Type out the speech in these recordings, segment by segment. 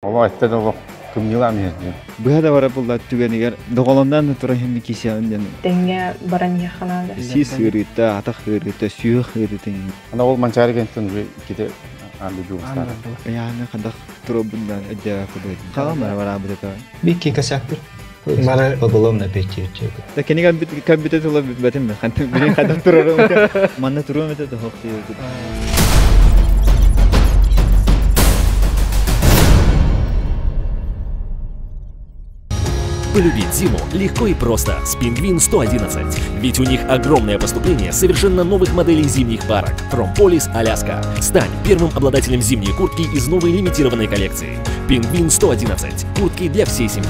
Олох эттэ да олох кымньыылаан иһэр диэн. Быһа да бара булла түгэнигэр доҕолонноон да туран иһин кисиэҕин диэн. Тэҥҥэ баран иһиэххэ наада. Сис ыарыыта, атах ыарыыта, сүһүөх ыарыыта. Ана ол Манчаары кэнниттэн уже иккитэ аан дойду бастаата. Ыйааны хадах турабын да өйдөөбөккө Хаҕам бараабыт этэ. Бикки косяктыр. Мары поголовно печи. Да кини кэлбитэ тыла бүтбэтим мен. Билин хадах турарым. Манна туруом этэ да хох Полюбить зиму легко и просто с Пингвин 111. Ведь у них огромное поступление совершенно новых моделей зимних парок From Police, Аляска. Стань первым обладателем зимней куртки из новой лимитированной коллекции. Пингвин 111. Куртки для всей семьи.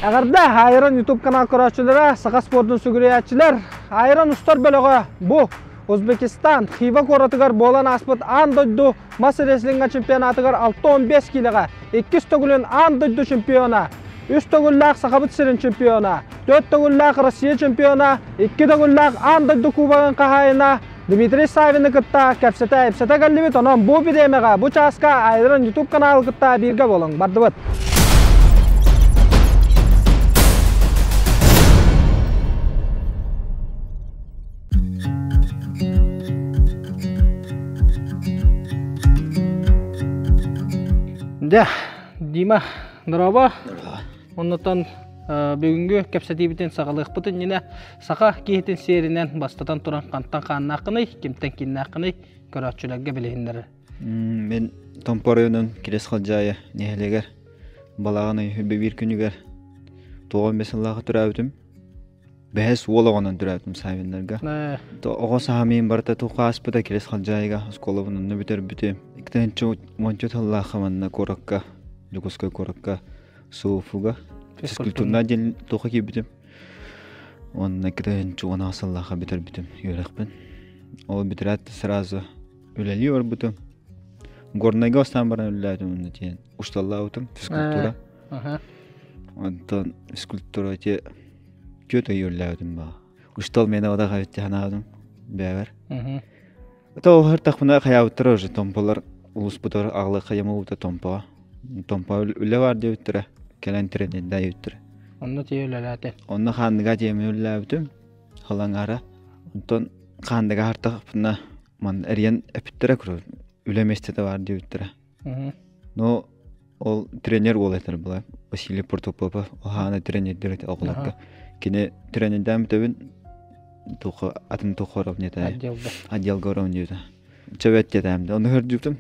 Эҕэрдэ Айрон YouTube канал көрөөччүлэрэ, саха спордун сүгүрүйээччилэр, Айрон устар бөлөҕө бу Узбекистан Хива куоратыгар буолан ааспыт аан дойду мас рестлинга чемпионатыгар 6-15 киилэҕэ иккис төгүлүн аан дойду чемпиона, үс төгүллээх Сахабыт сирин чемпиона, төрт төгүллээх Россия чемпиона, икки төгүллээх аан дойду кубогын хаһаайына Дмитрий Савины кытта кэпсэтэ-ипсэтэ кэллибит. Онон бу бириэмэҕэ, бу чааска Айрон YouTube каналы кытта бииргэ буолуҥ. Бардыбыт! Дьэ, Дима, дорообо. Оннотон бүгүҥҥү кэпсэтиибитин саҕалыахпыт иннинэ саха киһитин сиэринэн бастатан туран хантан хааннааххыный, кимтэн кииннээххиний көрөөччүлэргэ билиһиннэрэр. Мин Томпо оройуонун Кирэс Халдьаайы нэһилиэгэр балаҕан ый биир күнүгэр 95 сыллаахха төрөөбүтүм. Бэһис уол оҕонон төрөөбүтүм Савиннарга. Оҕо саамиин барыта туох ааспыта Кирэс Халдьаайыга оскуолабын онно бүтэрбитим. Иккитинчи уонча сыллаахха манна куоракка, Дьокуускай куоракка СУФУга физкультурнай диэн туохха киирбитим. Уонна 2010 сыллаахха бүтэрбитим үөрэхпин. Ол бүтэрээт сразу үлэлии барбытым. Горнайга бастаан баран үлэлээтим уонна тиийэн усталлаабытым физкультура. Онтон физкультура ити түөрт ый үлэлээбитим баа. Устал миэнэ ода хабитти санаабытым бэйэбэр. Это ол хартахпына хайаабыттара уже томполар улуспутар аҕылы хайамыбыта томпоҕо. Томпо үлэ бар диэбиттэрэ. Кэлэн тренердээбиттэрэ. Онно тиийэ үлэлээтэ. Онно хаанныга тиэмэ үлэлээбитим. Халаҥара. Онтон хаанныга хартахпына ман эрийэн эпиттэрэ куру үлэ миэстэтэ баар диэбиттэрэ. Но ол тренер уол этэр была Василий Протопопов хаана тренердир этэ оҕолорго. Кини тренердээн бүтэбин туха атын тухоров не отделга уровньута. Чөбөт диэтээм. Ону көрдүктүм.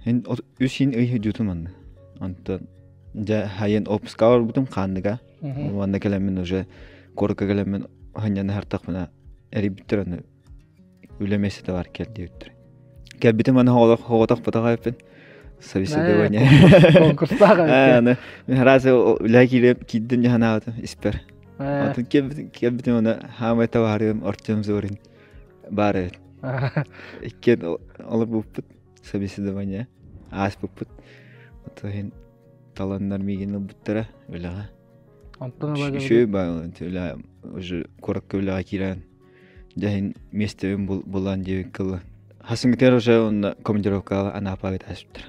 Ин үс хин ый жүрдүм анны. Онтон дьэ хайын отпуска барбытым хаанныга. Уонна кэлэммин уже куоракка кэлэммин ханньаны хартахпына эрийбиттэр аны үлэ миэстэтэ бар кэл диэбиттэр. Кэлбитим аны оҕотох ботах эппин. Собеседование. Конкурстаах Аны мин раз үлэ кииреп киирдим дьаһанаабытым испэр. Атын кэлбитим аны хаамай табаарыым Артем Зорин баар эбит. Иккиэн олорбуппут собеседование ааспыппыт. Отон таланнар миигин ылбыттара үлэҕэ. Онтон Үчүгэй баҕайы үлэ уже куоракка үлэҕэ киирэн дьэһин миэстэбин булан диэбит кылы. Хасыҥытыгар уже онно командировкаҕа Анапаҕа таспыттар.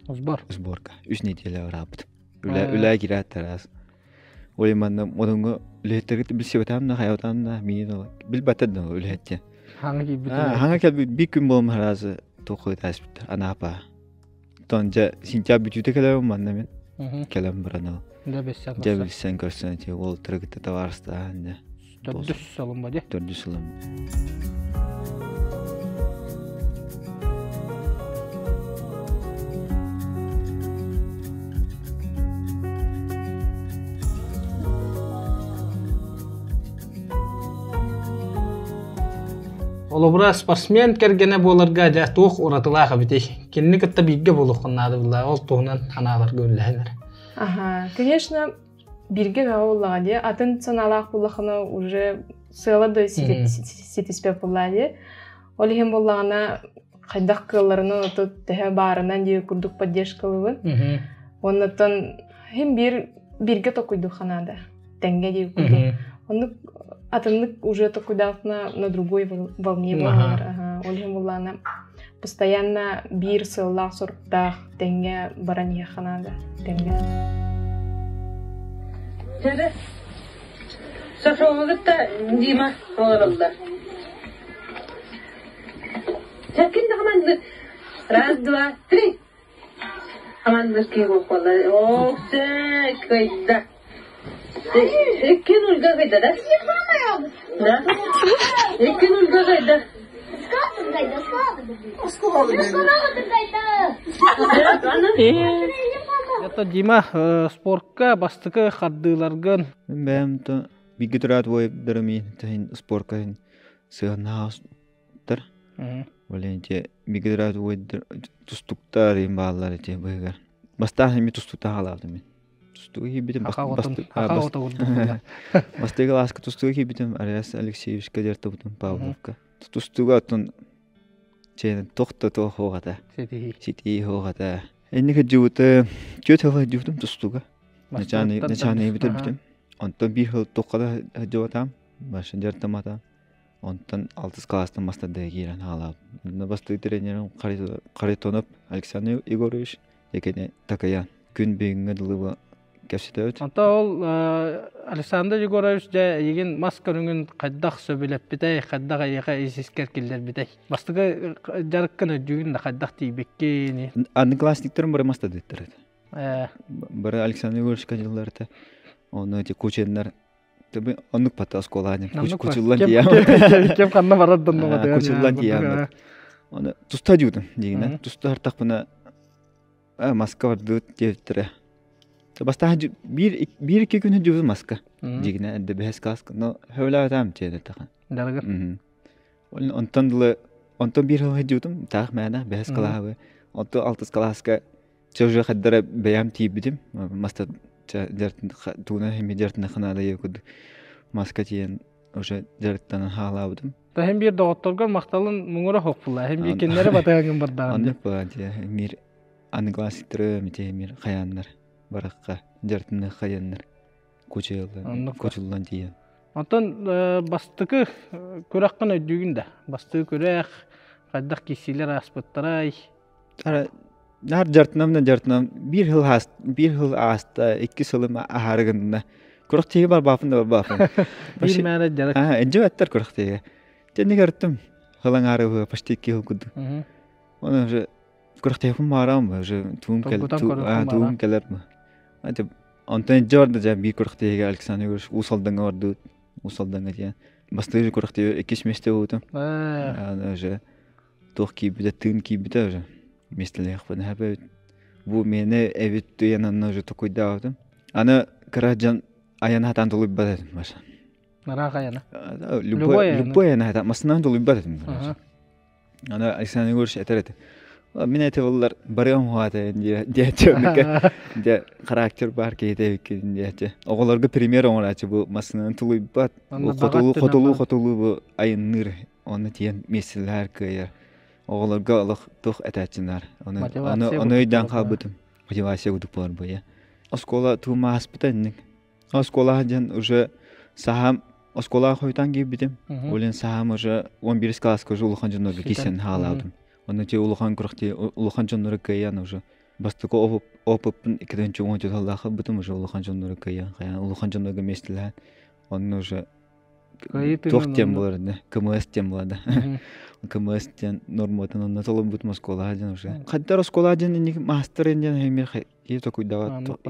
Сбор. Сборка. Үс неделя бараабыт. Үлэ үлэ киирээттэр аас. Ой манна модуҥҥу үлэһиттэргит билсибэтээм да хайабатаам да миин ол билбэттэр да үлэһиттэ. Хаҥа киирбит. Хаҥа кэлбит биир күн буолан араас туохха таспыттар Анапа. Оттон дьэ сентябрь бүтүүтэ кэлэбин манна мин. Кэлэн баран ол. Дьэ билсэн Дьэ билсэн көрсөн ити уол кытта табаарыстаһан дьэ. Төрдүс сылым ба дии. Төрдүс сылым. Холобура, спортсмен кэргэнэ буоларга дьэ туох уратылаах эбитий? Кинини кытта бииргэ буолуоххун наада буолла, ол туһунан санааларга үллэһинэр. Ага, конечно, бииргэ бөҕө буоллаҕа дии. Атын санаалаах буоллаххына уже сыала да ситиспэт буоллаҕа дии. Ол иһин буоллаҕына хайдах кыалларынан ото төһө баарынан дии курдук поддержкалыыбын. Оннуттан хим биир бииргэ токуйдуохха наада. Тэҥҥэ дии курдук. Оннук атыннык уже токуйдаахпына на другой волне буолар. Ол иһин буоллаҕына. Постоянно биир сыаллаах-соруктаах тэҥҥэ баран иһиэххэ наада, тэҥҥэ. Дьэ, Сафронова кытта Дима олороллор. Чэккин да хаманнык. Раз, два, три. Хаманнык киһи буолла. Ох, кыйда. Икки нульга кыйда, да? Да? Икки нульга кыйда. Это Дима спортка бастакы хардыыларгын. Бэйэм то бииргэ төрөөт буойдарым иһин спортка сыһыаннаах Блин, те бииргэ төрөөт буойдар тустуктар иһин бааллар ити быһыгар. Бастаан эми тустуктаах халаабытым мин. Тустууга киирбитим. Бастакы кылааска тустууга киирбитим Ариас Алексеевичка дьарыктабытым Павловка. Тустууга оттон чэйэн туох да туох суох этэ. Ситии суох этэ. Инник сылдьыбыты 4 сыл сылдьыбытым тустууга. Начальник бүтэрбитим. Онтон биир сыл туохха да сылдьыбатаам. Машина дьарыктамматаам. Онтон алтыс кылаастан мастарда киирэн хаалаабытым. Бастакы тренерим Харитонов Александр Егорович Екене такайан күн бүгүҥҥэ дылы кэпсэтэбит. Онто ол Александр Егорович дьэ эйигин мас көрүҥүн хайдах сөбүлэппитэй, хайдах эйиэхэ ис-искэр киллэрбитэй? Бастакы дьарыккын өйдүүгүн да хайдах тиийбиккин? Одноклассниктарым бары мастадыттар этэ. Бары Александр Егоровичка дьыллар этэ. Оны эти кученнар оннук пата оскуолаанын кучуллан тиийэм. Кем ханна барар доннуга Кучуллан тиийэм. Оны туста дьуутум дигинен. Туста хартахпына маска бардыбыт диэбиттэрэ. Бастаан биир биир икки күн дьуутум маска. Дигинен эрдэ бэһэс кааска. Но хөөлөөтаам тиэдэ тахан. Дарыгыр. Онтон дылы онтон биир хыл дьуутум таах мээнэ бэһэс кылааһы. Онтон алтыс кылааска Чэ хайдара бэйэм тиийбитим. Маста тууна хими дьартына ханаада курдук маска тиийэн уже дьарыктанан хаалаабытым. Таһым биир доҕотторгор махталын муҥура хоппула. Хим биир кинилэри батыһаҥын бардаҕын. Оннук буолан тиэ мир одноклассниктары мите мир хаяннар барахха дьартына хаяннар кучуяллан кучуллан тиийэн. Онтон бастакы күрэххин өйдүүгүн да? Бастакы күрэх хайдах киирсиилэр ааспыттарай? Наар дьартынам да дьартынам биир сыл биир сыл ааста икки сылым аһаары гынна күрэхтэһии барбаапын да барбаапын биир мээнэ дьарык эдьибэттэр күрэхтэһиигэ тэнник ырыттым сыл аҥаары почти икки сыл курдук оны уже күрэхтэһиэхпин баарам уже туум туум кэлэр онтон дьэ барда дьэ биир күрэхтэһиигэ Александр Егорович Уус Алдаҥҥа бардыбыт Уус Алдаҥҥа диэн бастыыр күрэхтэһии иккис миэстэ буолбутум уже туох киирбитэ тыын киирбитэ уже миэстэлээх эбит бу миэнэ эбит туйан анна уже токуйдаабытым аны кыра дьон айан хатаан тулуйбат этим баша Нараах айана. Любой любой айана хатаан массыынан тулуйбат этим аны Александр Егорович этэр этэ мин эти боллар барыам хуата диэччи дьэ характер баар киһитэ эбиккин диэччи оҕолорго пример оҥорааччы бу массыынан тулуйбат хотулуу хотулуу хотулуу бу айанныыр Онно тиийэн миэстэлэһэр кыайар. Оҕолорго олох туох этээччинэр. Ону, ону, ону өйдөөн хаалбытым. Мотивация курдук буолар буйа. Оскуола тугум ааспыта инник. Оскуола диэн уже саһам оскуолаҕа хойутаан киирбитим. Олен саһам уже 11 класска уже улахан дьоннорго киирсэн хаалаабытым. Онно ти улахан күрэхти улахан дьоннору кыайан уже бастакы опыппын иккитинчи уон сыллаах бытым уже улахан дьоннору кыайан хайаан улахан дьоннорго миэстэлэһэн онно уже туох диэн буолар да КМС диэн буолар да КМС диэн норматын онно толорбут оскуола диэн уже хайдар оскуола диэн инник маастар диэн эмир или токуйдават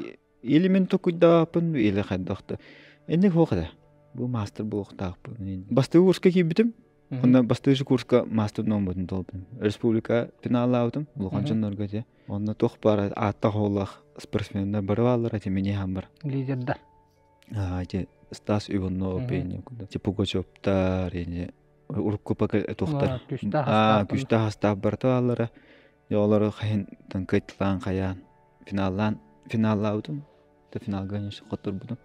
или мен токуйдааппын или хайдахта инник хуох да бу маастар буолуохтаахпын бастакы курска киирбитим онно бастакы курска маастар номбутун толбутум республика финаллаабытым улахан дьоннорго те онно туох баар ааттах оҕолоох спортсменнар бары бааллар ати мини бар лидердар Ити Стас Иванов ини Пугачевтар ини урукку пока туохтар күстээх астаах барыта бааллара. Дьэ олору хайын кыайталаан хайаан финаллаан финаллаабытым. Да финалга конечно хотторбутум.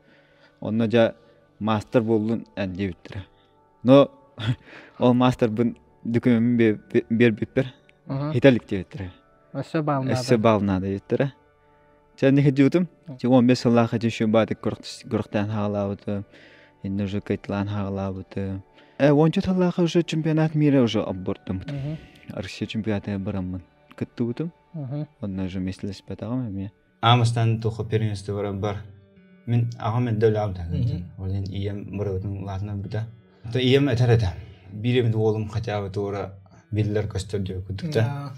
Онно дьэ мастер буоллун эн диэбиттэрэ. Но ол мастербын докумеммин биэрбиппэр хиталик диэбиттэрэ. Өссө баал наада. Өссө баал наада диэбиттэрэ. Чэ хидьуутум. 15 сыллаах еще баатык көрөхтөөн хаалаабытым. Инне уже кайтлаан хаалаабытым. Ончу сыллаах уже чемпионат мира уже оббортумут. Россия чемпионатыгар бараммын кыттыбытым. Онно же миэстэлэспэтэҕим эмиэ. Аамастан туохха первенство баран бар. Мин аҕам эрдэ өлөөбүтэ. Ол иһин ийэм бырабытын улаатынарбыта. То ийэм этэр этэ. Биир эмит уолум хотя бы туора биллэр көстөр диye курдук да.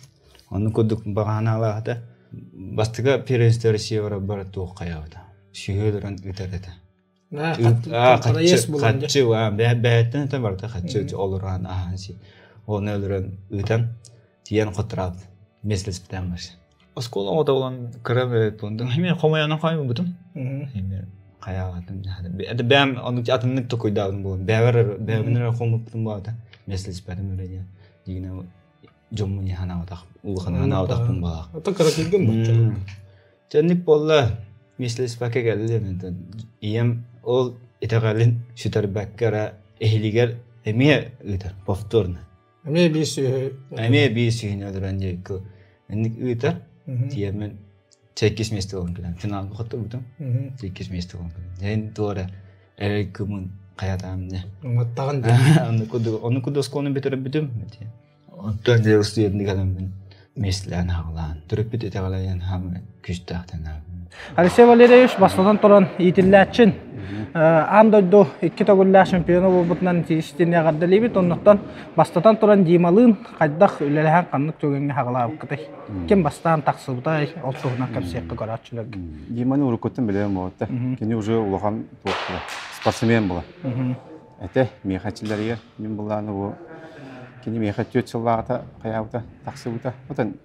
Онну курдук баҕанаалаах этэ. Бастакы первенство Россия барар бар туох хайаабыта. Сүһүөлөрөн ыытар этэ. Хаччы бэйэттэн этэ барыта хаччы олорон аһаан си. Оны өлөрөн ыытан тиийэн хотураабыт. Миэстэлэспитэн барса. Оскуола оҕото буолан кыра буолдум. Эмиэ хомойонон хомойбутум. Эмиэ хайаабатым. Это бэйэм оннук атыннык токуйдаабытым буолан. Бэйэбэр бэйэбин эрэ хомуппутум буолата. Миэстэлэспэтим эрэ диэн. Дигинэ дьоммун ханаабатах улахан ханаабатахпын буолаах. Ата кыракыйгын бачча. Чэнник буолла. Миэстэлэспэккэ кэллим. Ийэм ол итэҕэлин сүтэрбэккэ эрэ эһилигэр эмиэ ыытар повторно. Эмиэ биир сүөһү. Эмиэ биир сүөһүнү өлөрөн диэки инник ыытар. Тиэмин 8 месте болон кэлэн финалга хотторбутум. 8 месте болон кэлэн. Дьэн туора эрэл кымын хайатаам не. Уматтаҕын Ону куду ону куду оскуоланы бүтэрбитим. Онтон дьэ устуйарны кэлэммин миэстэлээн хаҕалаан төрөппүт итэҕэлэйэн хаамы күүстээхтэн Алексей Валерьевич бастатан туран иитиллээччин аан дойду икки төгүллээх чемпиона буолбутунан тиистини эҕэрдэлиибит. Оннуттан бастатан туран Дималыын хайдах үлэлэһэн ханнык түгэҥҥэ хаҕалаабыккытай? Ким бастаан тахсыбытай? Ол туһунан кэпсиэххэ көрөөччүлэргэ. Диманы уруккуттан билэм буолта. Кини уже улахан туох спортсмен була. Этэ миэхэ чилэригэр мин былааны бу кини миэхэ түөрт сыллааҕыта хайаабыта тахсыбыта. Отон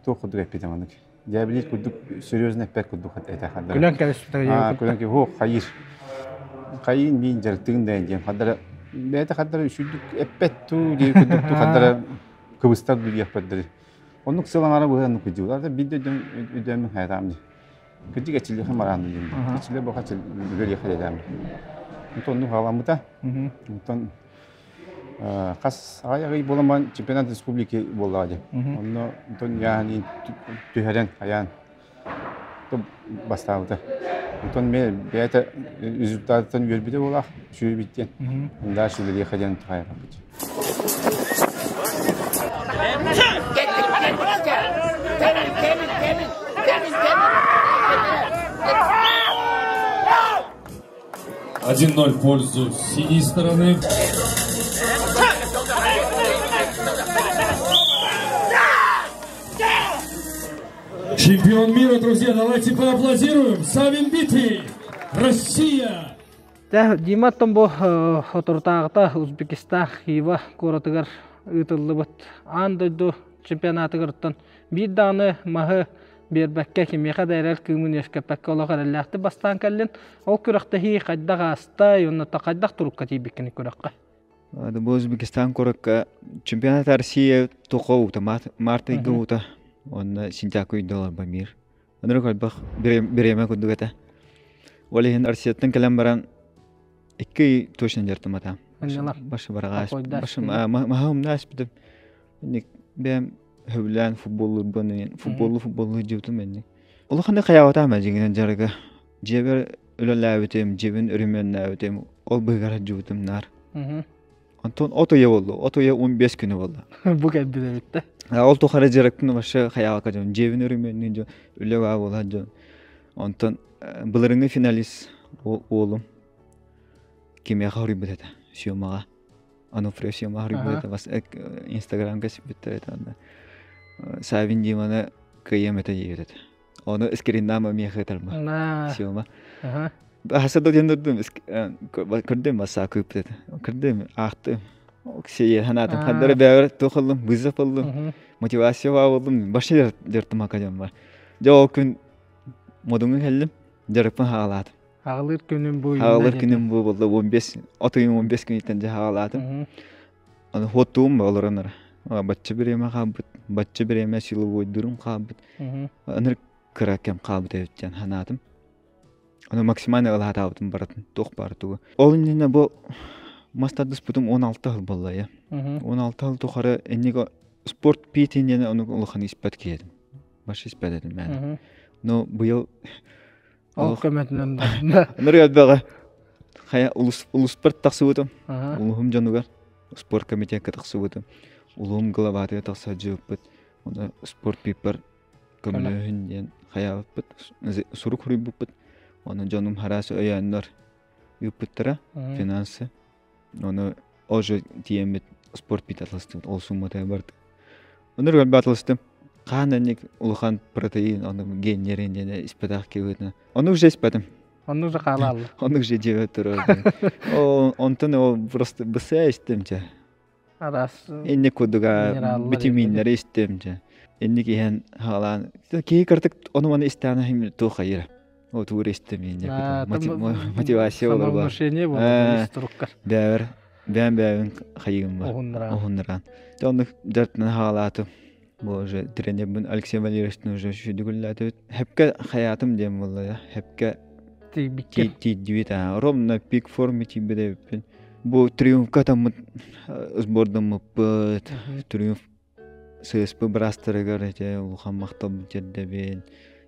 туох курдук эппитим анык. Дьээбилиир курдук серьезно эппэт курдук этэ хардара. Күлэн кэбиспитэ. Күлэн кэбиспитэ. Хо хайыр. Хайын миин дьарыктыгын да диэн хардара бэйэтэ хардара үсүрдүк эппэт туу диир курдук туу хардара кыбыстар дуу диэхпэттэр. Оннук сыл аҥара быһа оннук кыдьыылар да биир да өйдөммүн хайатаам дии. Кырдьык эчиллиэхэ бараан диэн. Эчиллэ боха үлэлиэхэ дэтээм. Онтон оннук халаммыта. Онтон хас аҕай ый буолан чемпионат республики буоллаҕа дии. Онно онтон яаһын түһэрэн хайаан бастаабыта. Онтон мен бэйэтэ результаттан үөрбүтэ буолаах, үчүгэй диэн. Дальше үлэлиэхэ диэн хайаабыт. 1-0 в пользу синей стороны. Чемпион мира, друзья, давайте поаплодируем. Савин Битый, Россия! Дьэ, Дима оттон бу соторутааҕыта Узбекистан Хива куоратыгар ыытыллыбыт аан дойду чемпионатыгар оттон биир даҕаны маһы биэрбэккэ кимиэхэ да эрэл кыымын үөскэппэккэ олох эрэллээхтик бастаан кэллин. Ол күрэхтэһии хайдах ааста уонна хайдах турукка тиийбиккиний күрэххэ? Бу Узбекистан куоракка чемпионат Россия тоҕо уута, март ыйга уута. Онно сентябрь ыйда мир. Ынырык элбэх бириэмэ курдук этэ. Ол иһин Россияттан кэлэн баран икки ый точно дьартыматаам. Башы бараҕаас башым маһа умна аспытым. Инник бэйэм сөбүлээн футболлуурбун футболлу футболлуу дьыбытым инник. Улаханнык хайаабатаам дьиҥинэн дьарыга. Дьиэбэр үлэлээбитим, дьиэбин өрөмүөннээбитим, ол быыһыгар сылдьыбытым наар. Онтон от ыйа буолла, от ыйа 15 күнү буолла. Бу кэлбит эбит да. Ол тухары дьарыктын вообще хайаҕа дьон, дьиэбин өрөмүөннүү дьон, үлэ баа буолар дьон. Онтон былырыҥҥы финалист уолум кимиэхэ хоруйбут этэ, Сёмаҕа. Ануфриев Сёма хоруйбут этэ, бас Инстаграмга сиппиттэр этэ онно. Савин Диманы кыайыам этэ диэбит этэ. Ону скриннаама миэхэ ытарма. Сёма. Хаса да диэн дурдум, көрдүм басса кыыппыт этэ. Көрдүм, аахтым. Оксия ханаатым. Хандара бэйэбэр туох ыллым, вызов ыллым, мотивация боллум. Башы дьартымака дьон бар. Дьэ ол күн модуҥҥа кэллим, дьарыкпын хаалаатым. Аҕалыыр күнүм бу. Аҕалыыр күнүм бу болла 15, отуйум 15 күнүттэн дьэ хаалаатым. Аны хуоттуум олорон ара. Бачча бириэмэ хаалбыт, бачча бириэмэ силовойдурум хаалбыт. Ынырык кыра кэм хаалбыт эбит диэн санаатым. Ону максимально ылаатаабытым барытын, туох баар тугу. Ол иннинэ бу мас тардыспытым 16 сыл буолла я. 16 сыл тухары иннигэ спорт питин ону улахан испэт киһи Баш испэт этим мен. Но быйыл Ол көмөтүнэн Ныры элбэҕэ хайа улус улуспар тахсыбытым. Улуһум дьонугар спорт комитетка тахсыбытым. Улуум главатыгар тахса сылдьыбыппыт. Онно спорт пиппар көмөлөһүн диэн хайаабыппыт, сурук суруйбуппут. Ону дьонум хараас өйөөннөр ыыппыттара финансы. Ону уже тиэммит спорт пит атылыстыбыт. Ол суммата барыт. Онор өлбө атылыстым. Хаан энник улахан протеин, ону геннерин диэн испэтэх киһитин. Ону уже испэтим. Онну уже хаалаалла. Ону уже дьиэбэ турар. Онтон ол просто бысаа истим чэ. Араас Инник курдуга витаминнары истим чэ. Инник иһэн хаалаан киһи кыртык ону маны истэҕинэ хим туох хайыра. О туур истим инник мотивация болар ба. Самовнушение болар туруккар. Бэбэр бэм бэбин хайыгым бар. Оһуннаран. Оннук дартынан хаалаатым. Бу уже тренербин Алексей Валерьевичтин уже шүдүгүллээтибит. Хепке хаятым диэн буолла я. Хепке тиийдибит аа. Ровно пик форме тиийбит Бу триумфка таммыт сбордаммыппыт. Триумф ССП бырастарыгар эти улахан махталбын тиэрдэбин.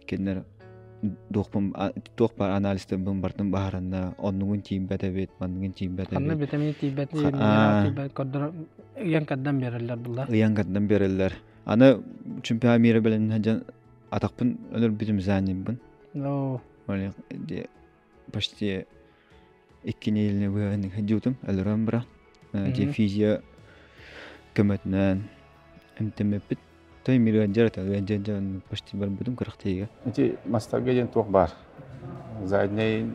Кинилэр туох баар анализтарбын бартын баһаранна оннугун тиийбэт эбит, манныгын тиийбэт эбит. Ханна витамин тиийбэт, минерал тиийбэт көрдөрөр ыйан кэрдэн биэрэллэр булла. Ыйан кэрдэн биэрэллэр. Аны чемпионат мира бэлэмнэһэ дьон атахпын өлөрбүтүм занньыбын. Почти 2 неделя быһа ходьутум өлөрөн бара. Физия көмөтүнэн эмтэммиппит. Той мир ыалдьар ыалдьар почти барбытым кырахтыйга. Ити мастарга диэн туох баар? Задний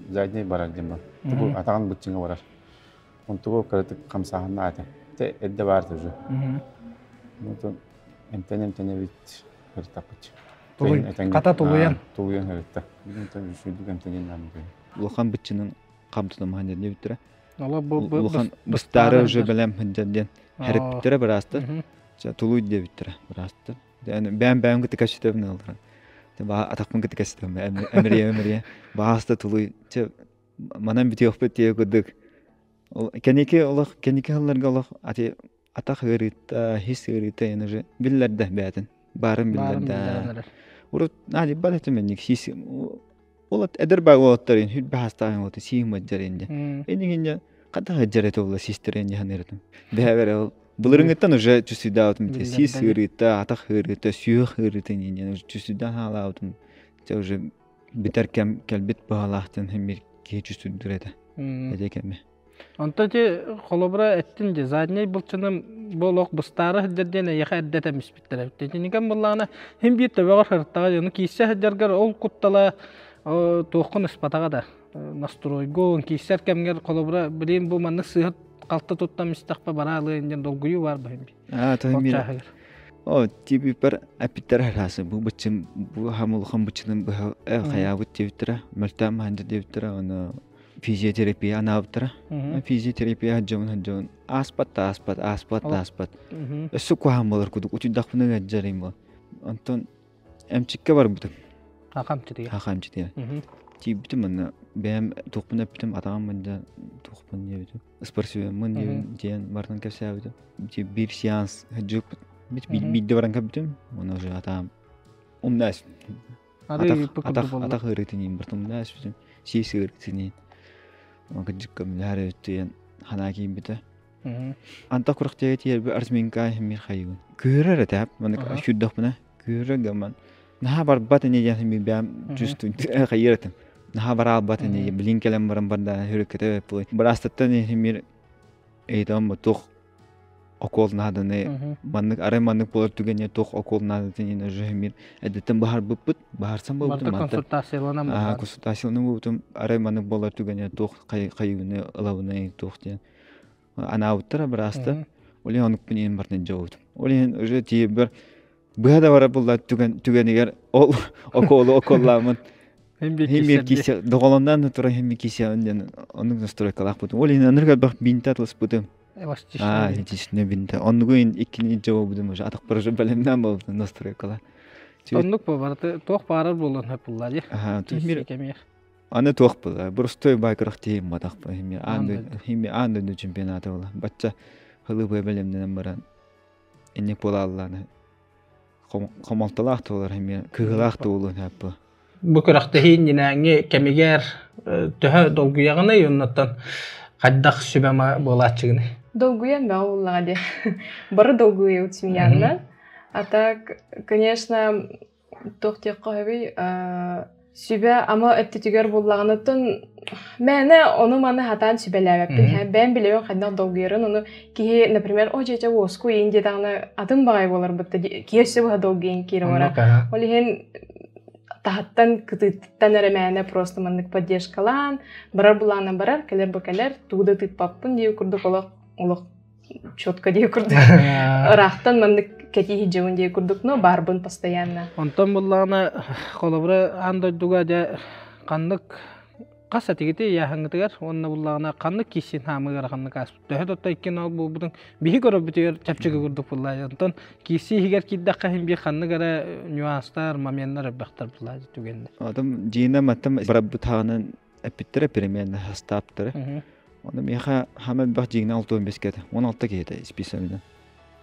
задний барар диэн бар. Тугу атаҕын быччыҥа барар. Онтугу кыратык хамсааһынна ата. Те эрдэ баар уже. Онтон эмтэн эмтэнэбит кыртаппыт. Хата тулуйан. Тулуйан ырытта. Онтон үчүгүйдүк эмтэнин наамыгын. Улахан быччынын хамтанамахан диэн диэбиттэрэ. Улахан быстаары уже бэлэм сылдьар диэн хэриппиттэрэ быраастар. Тулуй диэбиттэрэ быраастар. Бэм бэм кытта кэситебин ылдыран. Атахпын кытта кэситем эмирие эмирие. Бааста тулуй. Манан бүтүөхпүт тиэ курдук. Кэники олох кэники сылларга олох ати атах ыарыыта, хис ыарыыта эн уже биллэрдэ бээтин. Баарын биллэрдэ. Урут наадьы бар этим энник сис Ол эдэр баа уолаттарын хүрбэ хастаан уолаты сиим мадьар инде. Энигинне хата хаджар это була систер энди ханырытым. Бэбер ол былырыңыттан уже чувствуйдаабытым те сис ыарыыта, атах ыарыыта, сүөх ыарыыта инде уже чувствуйдаан хаалаабытым. Те уже битэр кэм кэлбит баҕалаахтан хэммир киһи чувствуйдур этэ. Эдэ кэми. Онто ити холобура эттин дии, задний былчыным бу олох быстаары сылдьар диэн эйиэхэ эрдэ этэмиспиттэр эбит. Итиникэн буоллаҕына син биир төбөҕөр сырыттаҕа дьону киирсэ сылдьаргар ол куттала туоххун ыспатаҕа да настройгун киирсэр кэмҥэр холобура билигин бу маннык сыыһа халты туттан истэхпэ бара алыан диэн долгуйуу баар баһын би. Аа тоһин О, тибипер эпиттер харасы бу быччым бу хамулхан быччынын быһа хаябыт диэбиттэрэ, мөлтөөн маһанды диэбиттэрэ, оны физиотерапия анаабыттара. Физиотерапия хаджабын хаджабын ааспат да ааспат, ааспат да ааспат. Өссө куһаан болар кудук утуйдахпына ыалдьарым бол. Онтон эмчикке барбытым. Хахамчытыга. Хахамчытыга. Тиийбитим манна бэйэм туохпун эппитим атаҕым мында туохпун диэбитим. Спортсменмын диэн барытын кэпсээбитим. Биир сеанс хаджыппыт. Биирдэ баран кэппитим. Оны уже атаҕым умнаас Атах ыарыытын бартым бүтүн сиис ыарыытын кырдьыкка мүлэһэр эбит ханаа киирбитэ. Антах курахтыга тиийэрбэ арсминка мир хайыгын. Кыырар этэ маннык сүүрдэхпинэ кыырар гаман наһаа барбат ини диэн мин бэйэм чувствую хайыр этим. Наһаа бараалбат ини билин кэлэн баран барда хүрүккэтэ быраастаттан мир ыйытам туох окуол нааданы маннык арай маннык буолар түгэҥҥэ туох окуол наадатын иһин уже мин эдиттэн баһарбыппыт баһарсан буолбутум консультацияланан консультацияланан буолбутум арай маннык буолар түгэҥҥэ туох хайыыны ылабыный туох диэн анаабыттара бырааста ол иһин онукпун иһин бартын дьообутум ол иһин уже тиийбэр быһа да барар буолла түгэнигэр ол окуолу окуоллааммын Химмир кисе доҕолоннон туран химмир кисе диэн оннук настройкалаахпытым. Ол иһин анырга элбэх бинтэ атылыспытым. Аа, итичне бинтэ. Оннугу иккини жабыбытым уже атахпар уже бэлэмнээн буолбутум настройкала. Оннук бу барыты туох баарар буолуон хөп булла дии. Аха, химмир аны туох була. Простой байкырах тиһим матахпа химмир аан химмир аан дойду чемпионата була. Бачча хылы бэлэмнэнэн баран инник буолааллааны хомолтолоох туолар эмиэ кыһыылаах туолуон сөп Бу күрэхтэһии иннинээҥҥи кэмигэр төһө долгуйаҕыный, оннуттан хайдах сүбэ буолааччыгыный? Долгуйан бөҕө буоллаҕа дии. Бары долгуйабыт семьяннан. А так, конечно, туох диэххэ сөбүй, сүбэ ама өттүтүгэр буллаҕыныттан мээнэ ону-маны хатаан сүбэлээбэппин. Бэйэм билэбин хайдах долгуйарын, ону киһи, например, о дьэ уоску иин диэтэҕинэ атын баҕайы буоларбыт да киһи өссө быһа долгуйан киирэ барар. Ол иһин таһыттан кытыыттан эрэ мээнэ просто маннык поддержкалаан, барар булаанан барар, кэлэр бу кэлэр, тугу да тыыппаппын диир курдук олох олох четко диир курдук. Ыраахтан маннык кэтии сылдьабын диир курдук, но баарбын постоянно. Онтон буллаҕына холобура аан дойдуга дьэ ханнык хас этигити ыйааһыҥҥытыгар уонна буллаҕына ханнык кииссин хаамыгар ханнык ааспыт төһө да икки нол буолбутун биһи көрөрбүтүгэр чэпчэки курдук буллаа онтон киирсии иһигэр киирдэххэ иһин биир ханнык эрэ нюанстар моменнар элбэхтэр буллаа түгэннэр Адам дьиинэ маттам барабытаанын эппиттэрэ переменна хастааптара. Оны миэхэ хама элбэх дьиҥнэ 65 кэтэ. 16 киһитэ списогынан.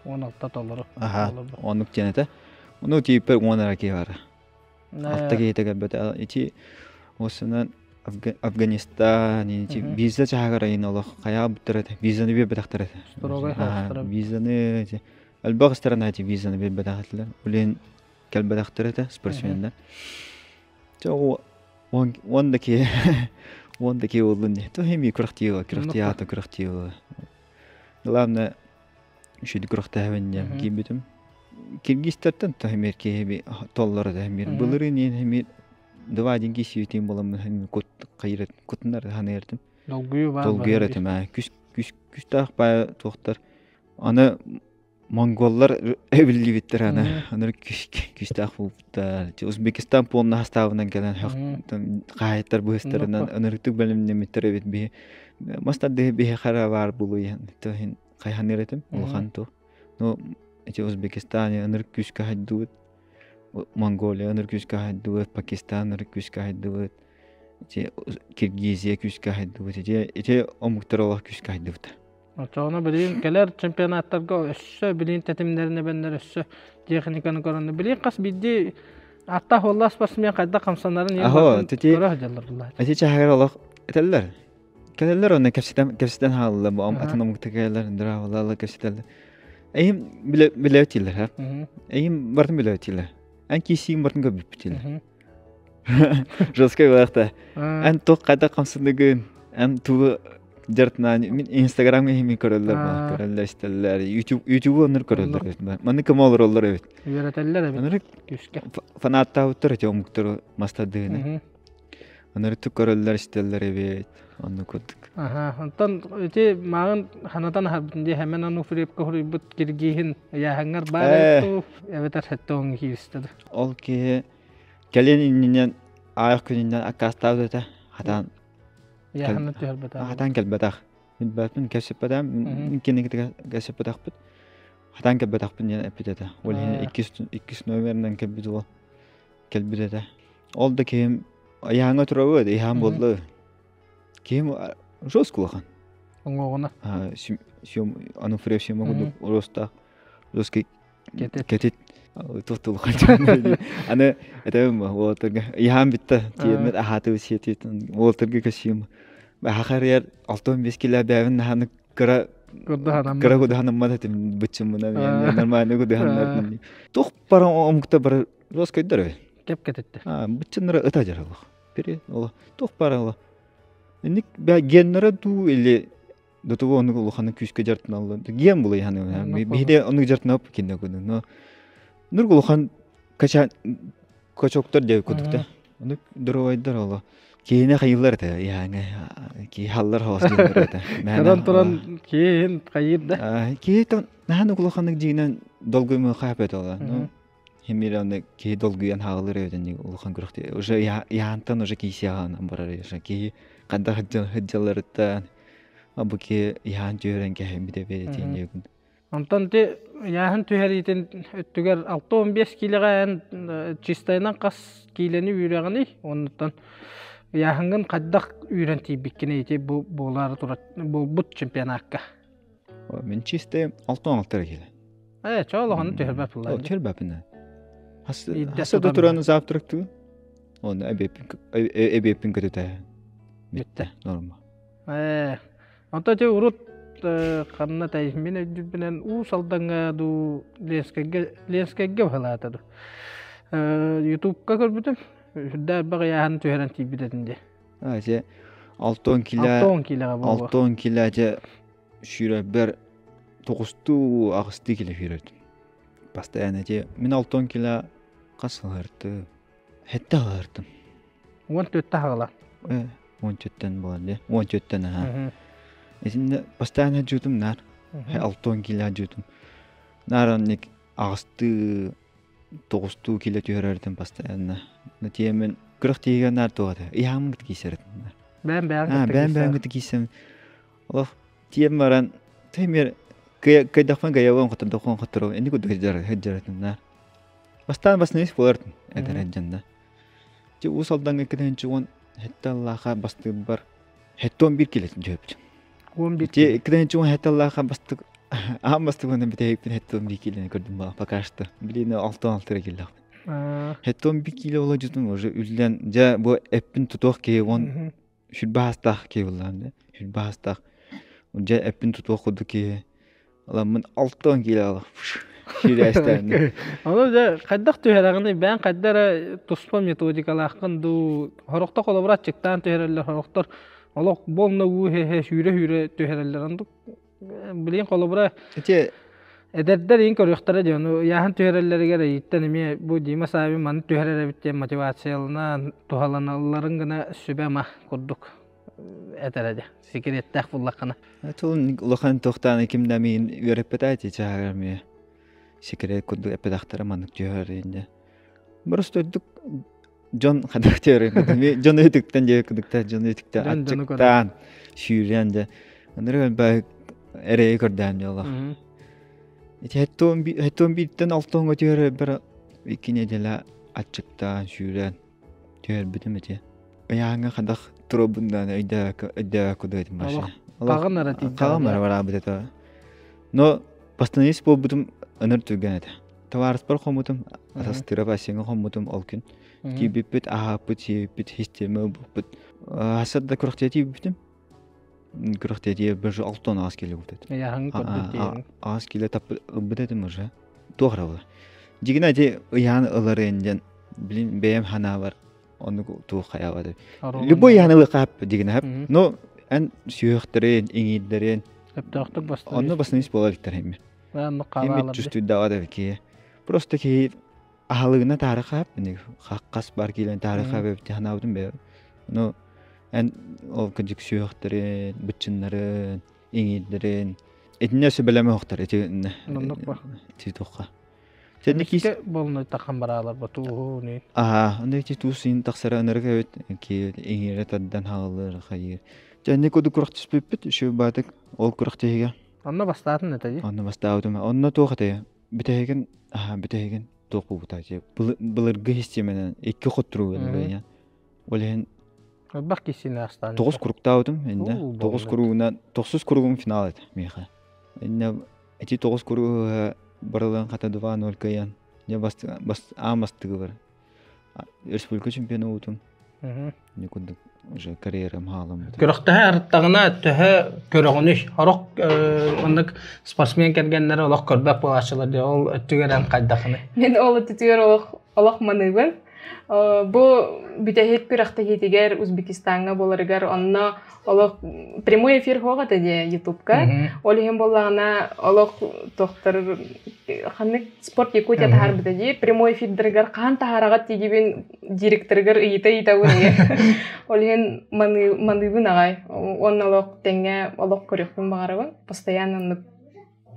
16 толору. Аха, оннук диэн этэ. Ону тииппэр 10 эрэ киһи бара. Алта киһитэ кэлбэтэ. Ити осунан Афганистан, ити виза чаһагар айын олох хайаа буттар этэ. Визаны биэрбэтэхтэр этэ. Визаны ити элбэх страна ити визаны биэрбэтэх этилэр. Үлен кэлбэтэхтэр этэ спортсменнар. Чэ он да киһи он да киһи буоллун дии. То хеми күрэхтии күрэхтии аата күрэхтии Главное үчүгэй күрэхтэһэбин диэн киирбитим. Киргизтэртэн то хемир киһи толлор да хемир. Былырыын иин хемир два один киһи буоламмын хемир кут хайыр кутунар ханыыртым. Долгуйу бар. Долгуйар этим аа. Күс күс күстээх баа туохтар. Аны монголлар эбиллибиттэр аны аны күстээх буолбуттар. Узбекистан полный составынан кэлэн хаһаайыттар быһыстарынан ынырыктык бэлэмнэммиттэр эбит биһи. Мастардыһы биһи хара баар булуйан тоһин хайханыр этим улахан ту. Ну эти Узбекистане ынырык күүскэ хайдыбыт. Монголия ынырык күүскэ хайдыбыт, Пакистан ынырык күүскэ хайдыбыт. Ити Киргизия күүскэ хайдыбыт. Ити ити омуктар олох күүскэ хайдыбыт. Оччоҕуна билигин кэлэр чемпионаттарга өссө билигин тэтимнэрин эбэннэр өссө техниканы көрөннөр билигин хас биирдии аттаах уоллаах спортсмен хайдах хамсанарын Аһо, тити көрө сылдьаллар буллааччы. Ити чаһыгар олох этэллэр. Кэлэллэр онно кэпсэтэн кэпсэтэн хаалла бу атын омукта кэлэллэр дравалала кэпсэтэллэр. Эйим биле билеотилер ха. Эйим бартын билеотилер. Эн киисиин бартын көбүппүтилер. Жесткий вахта. Эн туох хайдах хамсаныгын, эн тугу дьартынан мин Инстаграмҥа иһимин көрөллөр ба, көрөллөр истэллэр, YouTube YouTube оннур көрөллөр эбит. Маннык кым олороллор эбит. Үөрэтэллэр эбит. Анырык Күүскэ. фанаттаабыттар эти омуктары мастардыгына. Анырык көрөллөр истэллэр эбит. Онну курдук. Аха, онтон ити мааҕын ханатан аһарбытын дии Хэмэн Ануфриевка хоруйбут киргииһин ыйааһыҥҥар баар эбит дуу, эбэтэр сэттэ уон кииристэ дуу. Ол киһи Кэлин иннинэн аайах күнүнэн аккаастаабыт этэ. Хатаан Яханна түһэрбэтэх. Хатаан кэлбэтэх. Билбэппин кэпсэппэтэх. Кинигитэ кэпсэппэтэхпит. Хатаан кэлбэтэхпин диэн эппит этэ. Ол иһин иккис иккис номерынан кэлбит уол кэлбит этэ. Ол да киһим ыйааҥҥа турабыт, ыйаан буолла. Киһим жестко улахан. Оҥоҕуна. Ануфриев Сима курдук ростаах жесткий Кэтит. Кэтит туох Аны этэбин уолаттарга ыйаан бүтта тиэммит аһаатыбыт сиэтит уолаттарга көсүүм баһахарыйар 65 кило бэбин наһаны кыра кыра кудаһаныммат этим быччыммына нормально кудаһаннар туох бара омукта бары роскойдор Кеп кэтитте. Быччыннара ыта жаралах. Пере ола туох бара ола. Инник геннера дуу или До того оннук улаханнык күүскэ дьартыналлар. Гиэн булай ханыгын. Биһиде оннук дьартынап кинне куну. Но нург улахан кача качоктор деп кудукта. Оннук дорогойдар оло. Киһине хайыллар это яңа ки халлар хос диэн это. Көрөн туран киһин хайыр да. Киһи тон нахан улаханнык дьиинэн долгуйму хаапет ола. Ну химир онны киһи долгуйан хаалыр эбитин улахан күрөхти. Уже яантан уже киһи аан барар уже киһи хадда хыджаларыттан бу ки яан түһэрэн кэһэммит эбит диэгин. Онтон ти яаһын түһэриитин өттүгэр 6-15 киилэҕэ эн чистайынан хас киилэни үүрэҕиний? Оннуттан яаһыҥҥын хайдах үүрэн тиийбиккиний ити бу буолаары турар буолбут чемпионакка? Мин чистай 6-16 киилэ. Ээ, чоолоһону түһэрбэт буллар. Түһэрбэппин. Хас да туран завтрактыы. Оны эбиэппин көтүтэ. Бүттэ, норма. Ээ, онтон ти урут Ханна тай мин өйдүүрбүнэн Уус Алдаҥҥа дуу Ленскэйгэ Ленскэйгэ быһалаата дуу. Ютубка көрбүтүм. Үрдэ элбэх ыйааһын түһэрэн тиийбит этин дии. А, же 6 кило 6 килоҕа буолуо. 6 кило же сүүрэрбэр тоҕустуу аҕыстыы кило сүүрэрдим. Постоянно те мин 6 кило хас сылһартым? Хетте сылһартым. 14 хаҕала. Э, 14-тен буолар дии. 14-тен аха. Итиннэ постоянно жуутум наар. 6 кило жуутум. Наар онник аҕыстыы тоҕустуу кило түһэрэртэн постоянно. Тиэмэн күрэх тиийгэн наар туох этэ. Ыйаамын кытта киисэрэтин. Бээн бээн кытта бээн бээн кытта киисэм. Олох тиэм баран тэмир кыйдахпын кыйабын хоттордохпун хоттору инник курдук сылдьаратым наар. Бастаан баснайыс буолартым этэр дьонно. Ти Уус Алдаҥҥа кытыһынчы уон хэтте аллааха бастыырбар хэтте он биир килэтин дьөппүтүм. Он биир Ти кытыһынчы уон хэтте аллааха бастык аан бастык уонна бүтэһикпин хэтте он биир килени көрдүм баа пока что. Билиини алтан алтыра киллэхпин. Хэтте он биир киле ола жутум уже үллэн дьэ бу эппин тутуох киһи он сүрбэ аастаах киһи буллаам дэ. Сүрбэ аастаах. Дьэ эппин тутуох курдук киһи Аламмын 6 кило сүүрээстээн. Ону дьэ хайдах түһэрэҕиний бэйэҥ хайда эрэ туспа методикалааххын дуу сорохтор холобура аччыктаан түһэрэллэр сорохтор олох буолна уу иһэ сүүрэ-сүүрэ түһэрэллэр оннук билигин холобура Ити эдэрдэр иин көрүөхтэрэ диэн ону ыйааһын түһэрэллэригэр эйиттэн эмиэ бу Дима Савин маны түһэрэр эбит диэн мотивацияланан туһаланалларын гына сүбэ-ама курдук этэрэ дьэ секреттээх буллаххына Тулун улахан туохтааны ким да миин үөрэппэтэ ити чааһыгар эмиэ секрет курдук эппэтэхтэрэ маннык түһэр инде. Просто үрдүк дьон хадах түһэр дьон өтүктэн дьэ кудукта дьон өтүктэн аччыктаан сүүрэн дьэ ынырык элбэх эрэйи көрдөөн дьоллох. Ити хэттуон бииртэн алтоҥҥа түһэр бер икки неделя аччыктаан сүүрэн Түһэрбитим ити. Ыйааҥҥа хадах туруорбуннаан өйдөөбөккө дуэтим вообще. Хаҕын эрэ тиийдэ. Хаҕым эрэ бараабыт этэ. Но постановист буолбутум ыныр түргэн этэ. Табаарыспар хоммутум, атастыыра бассейҥа хоммутум ол күн. Тиийбиппит, аһааппыт, сиэбиппит, система ылбыппыт. Хасар да күрэхтиэ тиийбитим. Күрэхтиэ бір алтон аас кило ылбыт этим. Ыйааһын көрдүт диэн. Аас кило ылбыт этим уже. Туох эрэ буолар. Дьигинэ ити ыйаан ыларын диэн Блин, бэйэм ханаабар оннук туох хайаабат. Любой ыйааны ылыахха дигинэ Но эн сүһүөхтэрин, иҥиирдэрин Сөптөөхтүк бастан. Онно бастан буолар иттер хэмми. Оннук Хэмми чувствуйдаҕа да ки. Просто киһи аһалыгына таарыха хас бар киилэн таарыха бэбити ханаабытым бэйэ. Но эн ол кыдьык сүһүөхтэрин, быччыннарын, иҥиирдэрин итиннэ сөбөлөмө охтор ити Оннук ба. ити туохха. Эмискэ болнуйтахан бараалар бу тууһу Аа, аны ити туус иин тахсара ынырык эбит ки иҥиирэ тардан хааллар хайыыр. Дьэ куду курах түспүппүт үчүгэй баатык ол курах тиһигэ. Онно бастаатын этэ дии. Онно бастаабытым. Онно туох этэй? Бүтэһигин аха бүтэһигин туох буолбута былыргы систиэмэнэн икки хотторуу гына Ол иһин Элбэх киһини астаан. Тоҕус куруктаабытым иннэ. Тоҕус куругунан тохсус куругум финал этэ миэхэ. Иннэ Ити тоҕус куруһуһа барыларын хата 2-0 кыайан, дьэ аан бастыгы бар. Республика чемпиона буолбутум. Ини курдук уже карьерам хаалыммыта. Күрэхтэһэ арыттаҕына төһө көрөҕүнүй? Орох оннук спортсмен кэргэннэрэ олох көрбөт буолааччылар дии. Ол өттүгэр эн хайдахыный? Мин ол өттүгэр олох олох маныыбын. Бу бүтэһик күрэхтэһиитигэр Узбекистаҥҥа буоларыгар онно олох прямой эфир суох этэ дии ютубка. Ол иһин буоллаҕына олох тохтор ханнык спорт Якутия таһаарбыта дии прямой эфирдэригэр хаһан таһаараҕыт диигибин директорыгар ыйыта-ыйытабын Ол иһин маныыбын аҕай. Уонна олох тэҥҥэ олох көрүөхпүн баҕарабын. Постоянно оннук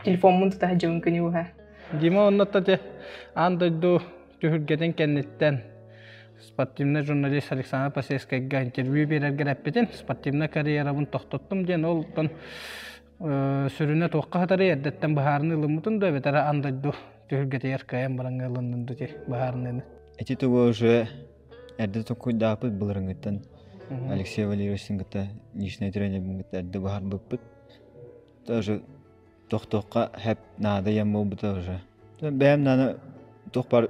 телефоммун тута сылдьабын күнү быһа. Дима оннуттан те аан дойду түһүлгэтин кэнниттэн спортивный журналист Александр Посельскайга интервью биэрэргэр эппитин спортивнай карьерабын тохтоттум диэн ол оттон сүрүнэ туохха сытарый эрдэттэн быһаарыныы ылыммытын да эбэтэр аан дойду түһүлгэтигэр кыайан бараҥҥа ылыннын да быһаарыныыны. Ити тугу уже эрдэ токуйдааппыт былырыҥҥыттан Алексей Валерьевичтин кытта личный тренербин кытта эрдэ быһаарбыппыт. Тоже тохтуохха хэп наада диэн буолбута уже. Бэйэм наана туох бар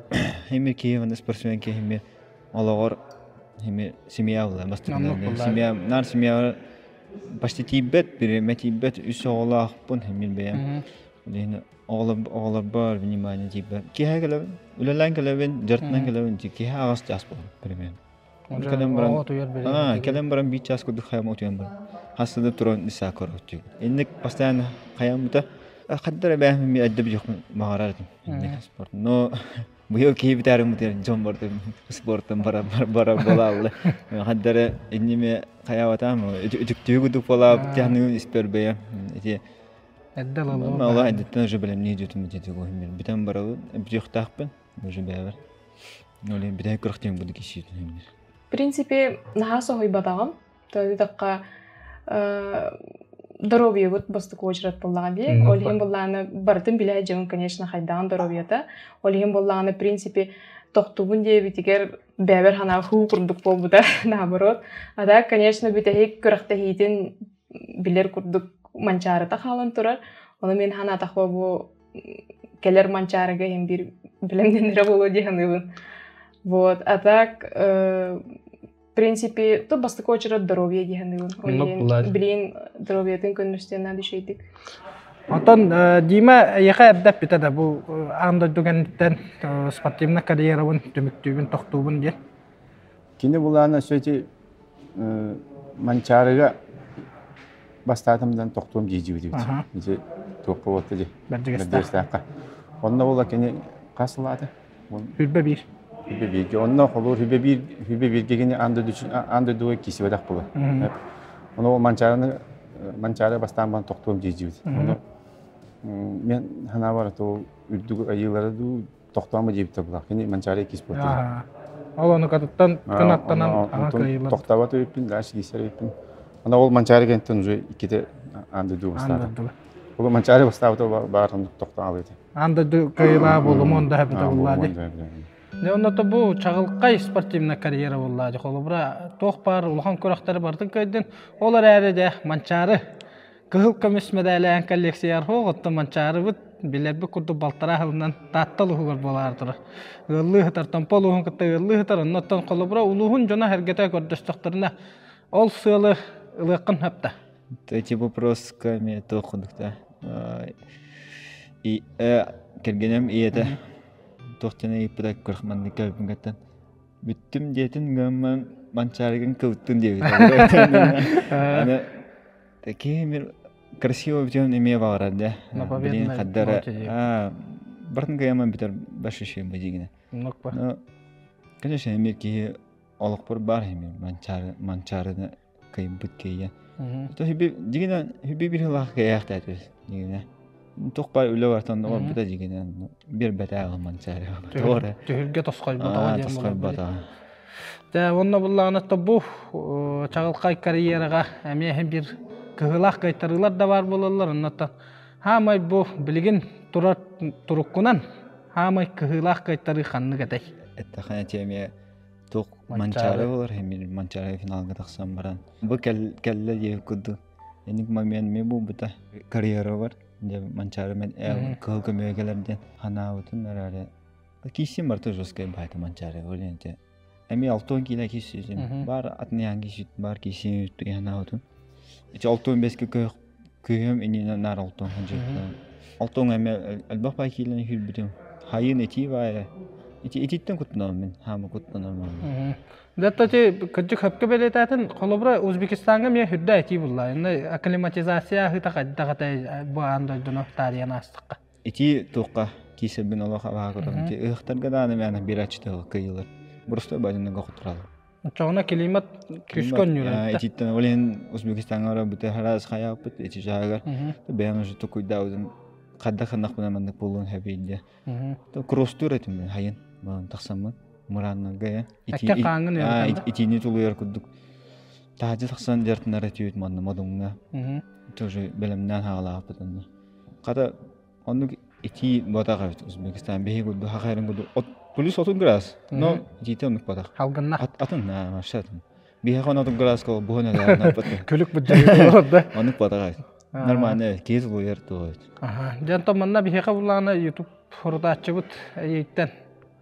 хими киһи спортсмен киһи хими олоҕор хими семья була бастакынан семья наар семья Почти тиийбэт, бириэмэ тиийбэт, үс оҕолоохпун мин бэйэм. Билигин оҕолорбор внимание тиийбэт. Киэһэ кэлэбин, үлэлээн кэлэбин, дьарыктанан кэлэбин, киэһэ аҕыс чаас буолар примерно. Кэлэн баран, кэлэн баран биир чаас курдук хайам утуйан баран. Хасыда туран иса көрөттүк. Инник постоянно хайаммыта хаддар эбээм эдде бижохмун баҕарар этим. Инник спорт. Но быйыл киһи бүтээрим бутер дьон бардым спорттан бара бара болаалла. Хаддара инниме хаябатаам үтүктүү кудук болаап тяхны испер бэйэ. Ити Эдде Алла эддеттен уже билемни жутум дити гохимир. Бүтэн барабын, бүтүөхтаахпын уже бэбер. Оле бүтэ көрөхтен буду киши. В принципе, наһаа соһуйбатаҕым. Тоҕо доруобуйабыт бастакы уочарат буоллаҕа дии. Ол иһин буоллаҕына барытын билэ дьон, конечно, хайдаҕын доруобуйата. Ол иһин буоллаҕына, в принципе, тохтубун диэбитигэр бэйэбэр санаа хуу курдук буолбута, наоборот. А так, конечно, бүтэһик күрэхтэһиитин билэр курдук манчаарыта хаалан турар. Ону мин санаатахпа бу кэлэр манчаарыга иһин биир билэмнэнэрэ буолуо дии саныыбын. Вот, а так, в принципе, тут бастакы очередь здоровье дии саныыбын. Билин здоровьетын көннөстүөн наада үчүгэйдик. Онтон Дима эйиэхэ эрдэ эппитэ да бу аан дойду кэнниттэн спортивнай карьерабын түмүктүүбүн тохтуубун диэн. Кини булаана өссө ити Манчаарыга бастаатым тохтуом дии дьибит. Ити туохха буолта дии. Бэрдьигэстээххэ. Онно була кини хас сылаата? 21. 21. Онно холуур 21 21 кини аан дойдуга киирсибэтэх була. Ону ол Манчаарыны Манчаары бастаан бан тохтуом дии дьибит. Ону мен санаабар то үрдүк айыылара дуу тохтоомо диэбитэ була. Кини Манчаары иккис буолта. Ол ону катыттан кынаттанан ага кыайылар. Тохтообот эбиппин, дальше киирсэр эбиппин. Ана ол Манчаары кэнниттэн уже иккитэ аан дойду бастаата. Ол Манчаары бастаабыта баар тохтоон алыыта. Аан дойду кыайылаа буолумуон да эбитэ буллаа ди. Дьэ онно бу чаҕылхай спортивная карьера буоллаа ди. Холобура туох баар улахан күрэхтэри барытын кыайдын. Ол эрээри дьэ Манчаары кыһыл көмүс мэдээлээн коллекцияр суох, оттон Манчаарыбыт билэрбит курдук балтараа сылынан Таатта улууһугар буолаары турар. Ыаллыы сытар Томпо улууһун кытта ыаллыы сытар, оннуттан холобура улууһун дьоно-сэргэтэ көрдөстөхтөрүнэ ол сыалы ылыаххын сөп да? Эти вопрос ками туох курдукта и кэргэним ийэтэ туох диэн ыйыппыта көрөх маннык кэлбин бүттүм диэтин гымман Манчаарыгын кылыттын диэбит. Аны Такие мир красиво бүтүн эмиэ баҕарар да. Билин хаддара бартын кыйаман бүтэр башиши бадигина. Но конечно эмиэ киһи олохпор бар эмиэ манчары манчарыны кыйбыт киһи. То хиби дигина хиби бир хылаах кыйаахтаатыбыз дигина. Туох бар үлэ бартан орбута дигина бир бэтээҕи манчары. Түһүлгэ тосхойботоҕо диэн Тосхойботоҕо. Дьэ, уонна буллаҕына бу чаҕылхай карьераҕа эмиэ биир кыһыылаах кыайтарыылар да баар буолаллар. Оннуттан хаамай бу билигин турар туруккунан хаамай кыһыылаах кыайтарыы ханнык этэй? Эттэххинэ эмиэ туох Манчаары болар эмиэ Манчаары финалга тахсан баран. Бу кэллэ диэбит курдук. Эник момент эмиэ буолбута. Карьера бар. Дьэ Манчаары мен кыһыл көмүгэ кэлэр диэн ханаабытын эрээри кииссим барыта жесткай баайта Манчаары ол ente Эми алтон киилэ кисситим. Бар атныян киссит, бар киссин туянаутун. Ити алтон беске көһөм инина нар алтон ханжыта. Алтон эми элбэх бай киилени хүрбүтүм. Хайын эти бай. Ити ититтен куттанам мен. Хама куттанам. Даттати кырдьык хөпкө бэлиэтээтин холобура Узбекистаҥҥа эмиэ үрдэ этии булла. Инна акклиматизация ыһыта хайдах этэй бу аан дойдуну таарыйан аастахха. Ити туохха киисэрбин олох абаһа көрөбүн. Ити ыһыктарга даҕаны мээнэ биэрээччитэ кыйылар. Просто бадьыныга хотуралар. Оччоҕуна климат күүскэ онньуур. Ититтэн ол иһин Узбекистаҥҥа барбыта хараас хайааппыт ити чааһыгар бэйэм уже токуйдаабытым хадда ханнахпына маннык буолуон сөбүй диye. Кросстуур этим хайын тахсаммын мурааннарга итиини тулуйар курдук таһдьа тахсан дьартынар этибит манна модуҥҥа тоже бэлэмнээн хаалааппыт онно хата оннук итии батах эбит Узбекистан биһи курдук хахайрын курдук плюс 30 градус но итиитэ оннук батах халгынна атын вообще атын биһиэхэ 30 градуска буһун элэ күлүк буддьа оннук батах нормально киһи тулуйар туойт Дьэ, онтон манна биһиэхэ буллаҕына YouTube сурутааччыбыт эйиттэн.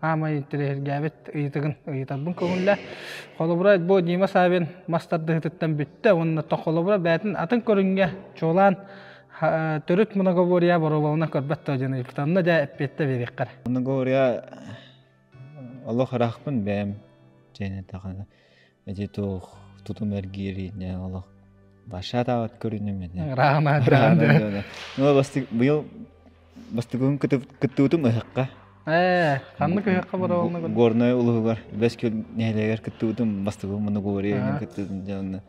Аамай интэриэһиргээбит ыйытыгын ыйытарбын көҥүллэ. Холобура, бу Дима Савин мас тардыһыытыттан бүттэ уонна холобура бэйэтин атын көрүҥҥэ чуолаан төрүт многоборье боруобалана көрбөт дуо диэн ыйыппыта. Онно дьэ эппиэттэ биэриэххэ. Многоборье олох ыраахпын бэйэм дьиэни таҕана эти туох тутум эргиири олох башатаабат көрүнүм этэ. Ыраахна. Ну бастык быйыл Бастакын кыттыбытым ыһыахха. Ээ, ханнык ыһыахха барабылна Горнай улуһугар Бэс Күөл нэһилиэгэр кыттыбытым бастакы моногория кыттыбытым дьэ онно.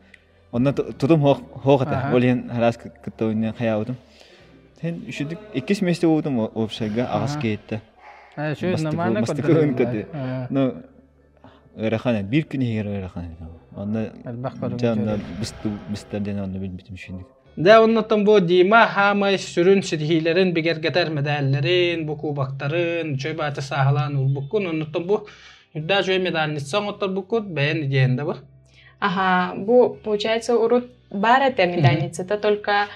Онно тутум хоох этэ. Ол иһин араас кыттабын хайаабытым. Сен үшүдүк иккис месте буолбутум общайга аҕыс киһиттэ. Ээ, үчүгэй нормально Бастакы кыты. Ну ыарахан биир күн иһигэр ыарахан. Онно дьэ онно быстар диэн онно билбитим үшүдүк. Дьэ оннуттан бу Дима хаамай сүрүн ситиһиилэрин бигэргэтэр мэдээллэрин, бу кубоктарын, үчүгэй бааты сааһылаан уурбуккун. Оннуттан бу үрдээх үчүгэй медальница оҥотторбуккут бэйэн идеян да бу? Ага, бу получается урут бар этэ медальницата, только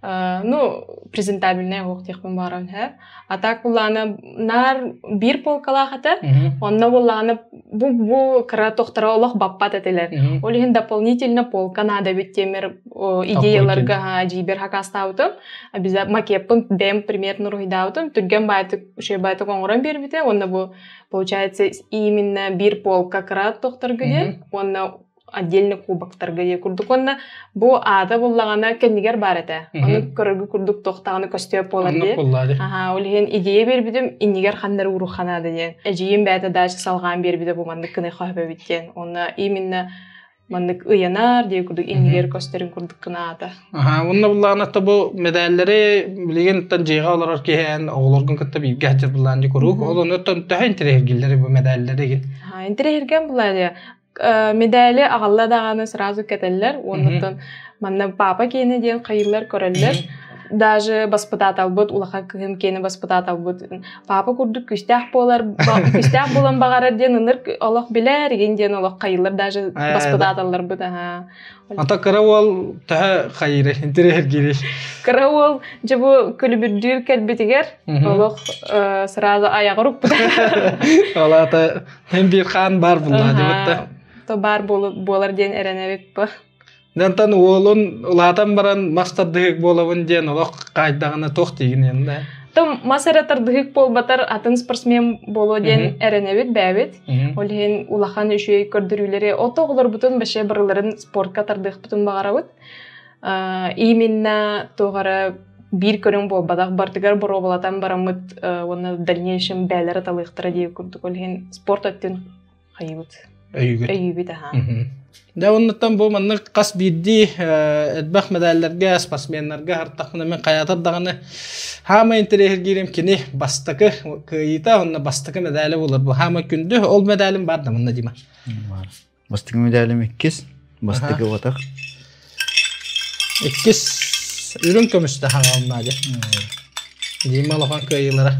ну презентабельная уох диэхпин баҕарабын һэ. А так буллаана наар биир полкалаах этэ. Онно буллаана бу бу кыра тохтара олох баппат этилэр. Ол иһин дополнительно полка надо эбит темир идеяларга дьиибэр хакастаабытым. Обяза макеппын бэйэм примерно уруһуйдаабытым. Түргэн баайтык үчүгэй баайтык оҥорон биэрбитэ. Уонна бу получается именно биир полка кыра тохторго диэн уонна отдельно кубоктарга диye курдук уонна бу аата буллаҕына кэннигэр баар этэ ону көрөргө курдук туохтаҕына көстүөп буолар дии аха ол иһин идея биэрбитим иннигэр ханнары уруухханаада диэн эдьиийим бэйэтэ дача салҕаан биэрбитэ бу маннык гына хоһобөбүт диэн уонна именно маннык ыйанар диye курдук иннигэр көстөрүн курдук гынаата Аха, уонна буллаҕына бу медаллэри билигин дьиэҕэ олорор киһи эн оҕолоргун кытта бииргэ сылдьар буллаан дии куруук. Ол онуттан төһө интэриэһиргииллэр бу медаллэри игин? Интэриэһиргэн буллаан Медали аҕалла даҕаны сразу кэтэллэр уоннуттан манна папа киэнэ диэн хайыылар көрөллөр. Даже баспытааталбыт улахан кыһым киэнэ баспытааталбыт папа курдук күүстээх буолар күүстээх буолан баҕарар диэн ыныр олох билэр игин диэн олох хайыылар даже баспытааталларбыт аха. Ата кыра уол төһө хайыырый интэриэһиргиирий? Кыра уол дьэ бу күлүбүрдүүр кэлбитигэр олох сразу айаҕар укпута. Ол аата Һин биир хаан баар буллаа дебитте. То баар буолар диэн эрэнэбит бу. Дантан уолун улаатан баран мас тардыһык буолабын диэн олох хаайдаҕына туох диигин енді. То мас эрэ тардыһык буолбатар атын спортсмен буолуо диэн эрэнэбит бэбит. Ол иһин улахан үчүгэй көрдөрүүлэри ото оҕолорбутун бэше барыларын спортка тардыахпытын баҕарабыт. Именно туох эрэ биир көрүҥ буолбатах бартыгар боруобалатан бараммыт уонна в дальнейшем бээлэрэ талыахтара диир курдук ол иһин спорт өттүн хайыбыт өйүүгүт өйүүбүт аха Дьэ оннуттан бу маннык хас биирдии элбэх медаллэргэ, спортсменнарга хартахпына мен хайаатар даҕаны хаама интэриэһиргиирим кини бастакы кыайыыта онно бастакы медали булар бу хаама күндү ол медалим бар да манна Дима. Бастакы медалим иккис, бастакы батах. Иккис үрүҥ көмүстэ хаҥална дьэ. Дима улахан кыайыылара.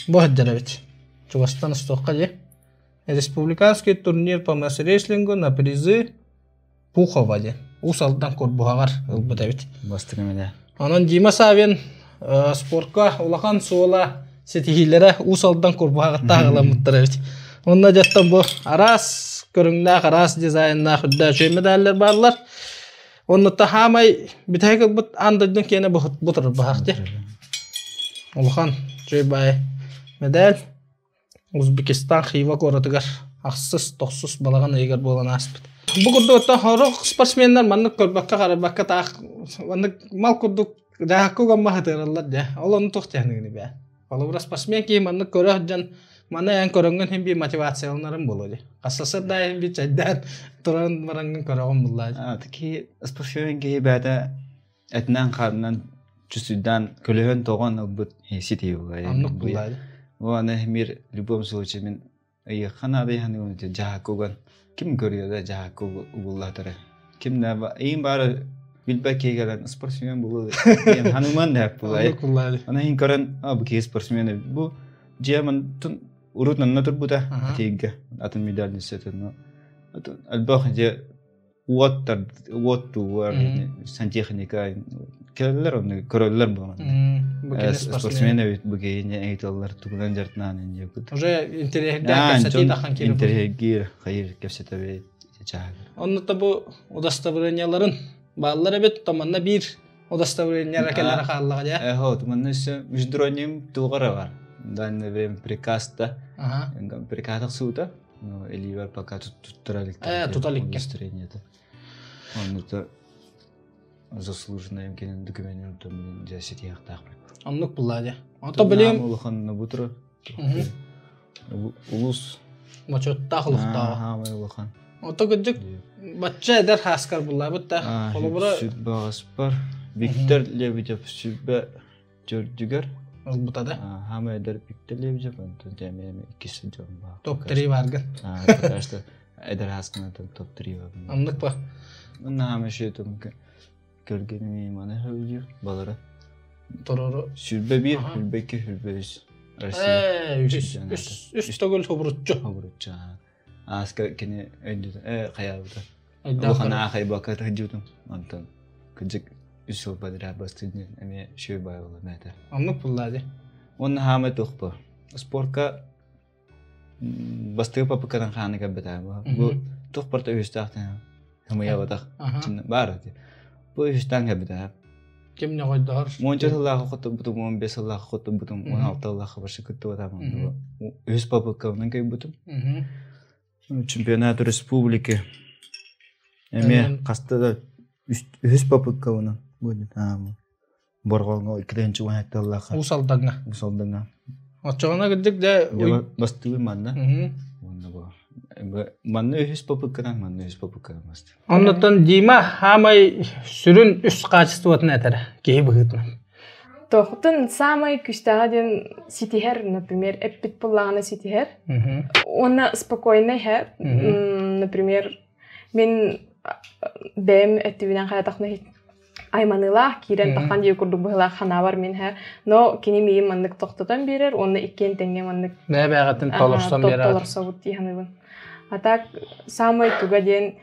Бу сылдьар эбит. Чугастан устуохха дьэ. Республиканский турнир по мас-рестлингу на призы Пухова диэн. Уус Алдан Курбуһаҕар ылбыт эбит. Бастакы медаль. Онон Дима Савин спортка улахан суола ситиһиилэрэ Уус Алдан Курбуһаҕыттан аҕаламмыттар эбит. Онно дьэттэн бу араас көрүҥнээх, араас дизайннаах үрдээх үчүгэй медаллар бааллар. Оннуттан хаамай бүтэһик ылбыт аан дойдун киэнэ бу турар баһах дии. Улахан үчүгэй баай медаль. Узбекистан Хива куоратыгар ахсыс, тохсус балаҕан ыйыгар буолан ааспыт. Бу курдук оттон сорох спортсменнар маннык көрбөккө-харайбакка таах маннык мал курдук дьаһакка угамма сытыараллар дьэ. Ол ону туох диэхиныгыный бээ? Холобура спортсмен киһи маннык көрө сылдьан маны эн көрөҥҥүн иһин биир мотивацияланарым буолуо дии. Хассасыр да иһин биир чэйдээн туран бараҥҥын көрөҕүн буллаа дии. Киһи спортсмен киһи бэйэтэ этинэн-хаанынан чувствуйдаан көлөһөн тоҕон ылбыт ситиһии буолар. Оннук буллаа дии. Аны мир в любом случае мин ыйыахха наада иһэн дьаһакка уган ким көрүө да дьаһакка угуллаатара. Ким да иин баара билбэт киһи кэлэн спортсмен булу диэн ханыман да булай. Оннук буллаа дии. Аны иһин көрөн бу киһи спортсмен бу дьиэ мантын урут манна турбута атыыга атын медаль несет но элбэх дьиэ. Уоттар уот тугар сантехника келелер оны көрөллөр бу. Спортсмен эбит бу кейине ыйталлар тугунан жартынан инде. Уже интерьерде кепсети тахан кире. Интерьергир хайыр кепсетебе чаагыр. Онно бу удостоверенияларын бааллар эбит томанна бир удостоверениялар келлere хааллаға дия. Эхо, туманна еще международным тугара бар. Данное время приказ-то. Приказ сута. Ну, или пока тут туттара Тута ликке. Удостоверение-то. Он это заслуженное им документин том десять яхтах. Оннук булла дия. Ото билим Улахан бутра. Улус. Мочоттаах улухтааҕа. Ага, улахан. Ото кырдьык бачча эдэр хааскар булла бутта. Холобура Сүббаҕаспар Виктор Лебедев сүббэ төрдүгэр. Ылбыта да. Хама эдэр Виктор Лебедев онтон тэмэме иккис дьон баа. Топ-3 баргын. Пока что эдэр хаскана топ-3 бар. Оннук ба. Онна хама шетум көргеними маны хөвлүр балары. Торору. Сүрбе 1, сүрбе 2, сүрбе 3. Россия. Үс төгүл хобуруччу. Хобуруччу. Аска кини өйдөтө хаябыта. Улахан аахай бака тахжутум. Онтон кыжык үс сыл подряд бастыдын эме шөй бай бола мәтер. Оннук булла ди. Онна хаама тухпа. Спортка бастыгы папыкадан хааны кэббэтэ. Бу тух барта үстаахтан хымыя батах. Бар. Бу үстаан кэббэтэ. Ким не койдор? Монча сыллаах хоту бутум, 15 сыллаах хоту бутум, 16 сыллаах башы кытты батам. Үс папыка онан кэй бутум. Чемпионат республики. Эме каста да үс папыка онан будет. Боргоңго иккиденчи уан хатталлаха. Усалдаңа. Усалдаңа. Очоҕуна кырдьык дэ Бастыгы манна. Онна бу. Манна үс попыкканан, манна үс попыкканан басты. Оннуттан Дима хаамай сүрүн үс хаачыстыбатын этэр киһи быһыытынан. Тохтун самый күстәҕэ диэн ситиһэр, например, эппит буллаҕына ситиһэр. Уонна спокойный һэ, например, мин бэйэм өттүбүнэн хайатахна айманыылаах киирэн таххан дии курдук быһылаах ханаабар мин һэ, но кини миигин маннык тохтотон биэрэр, уонна иккиэн тэҥҥэ маннык Бэйэ бэйэҕитин толорсон биэрэр. Толорсобут дии саныыбын. А так самый туга диэн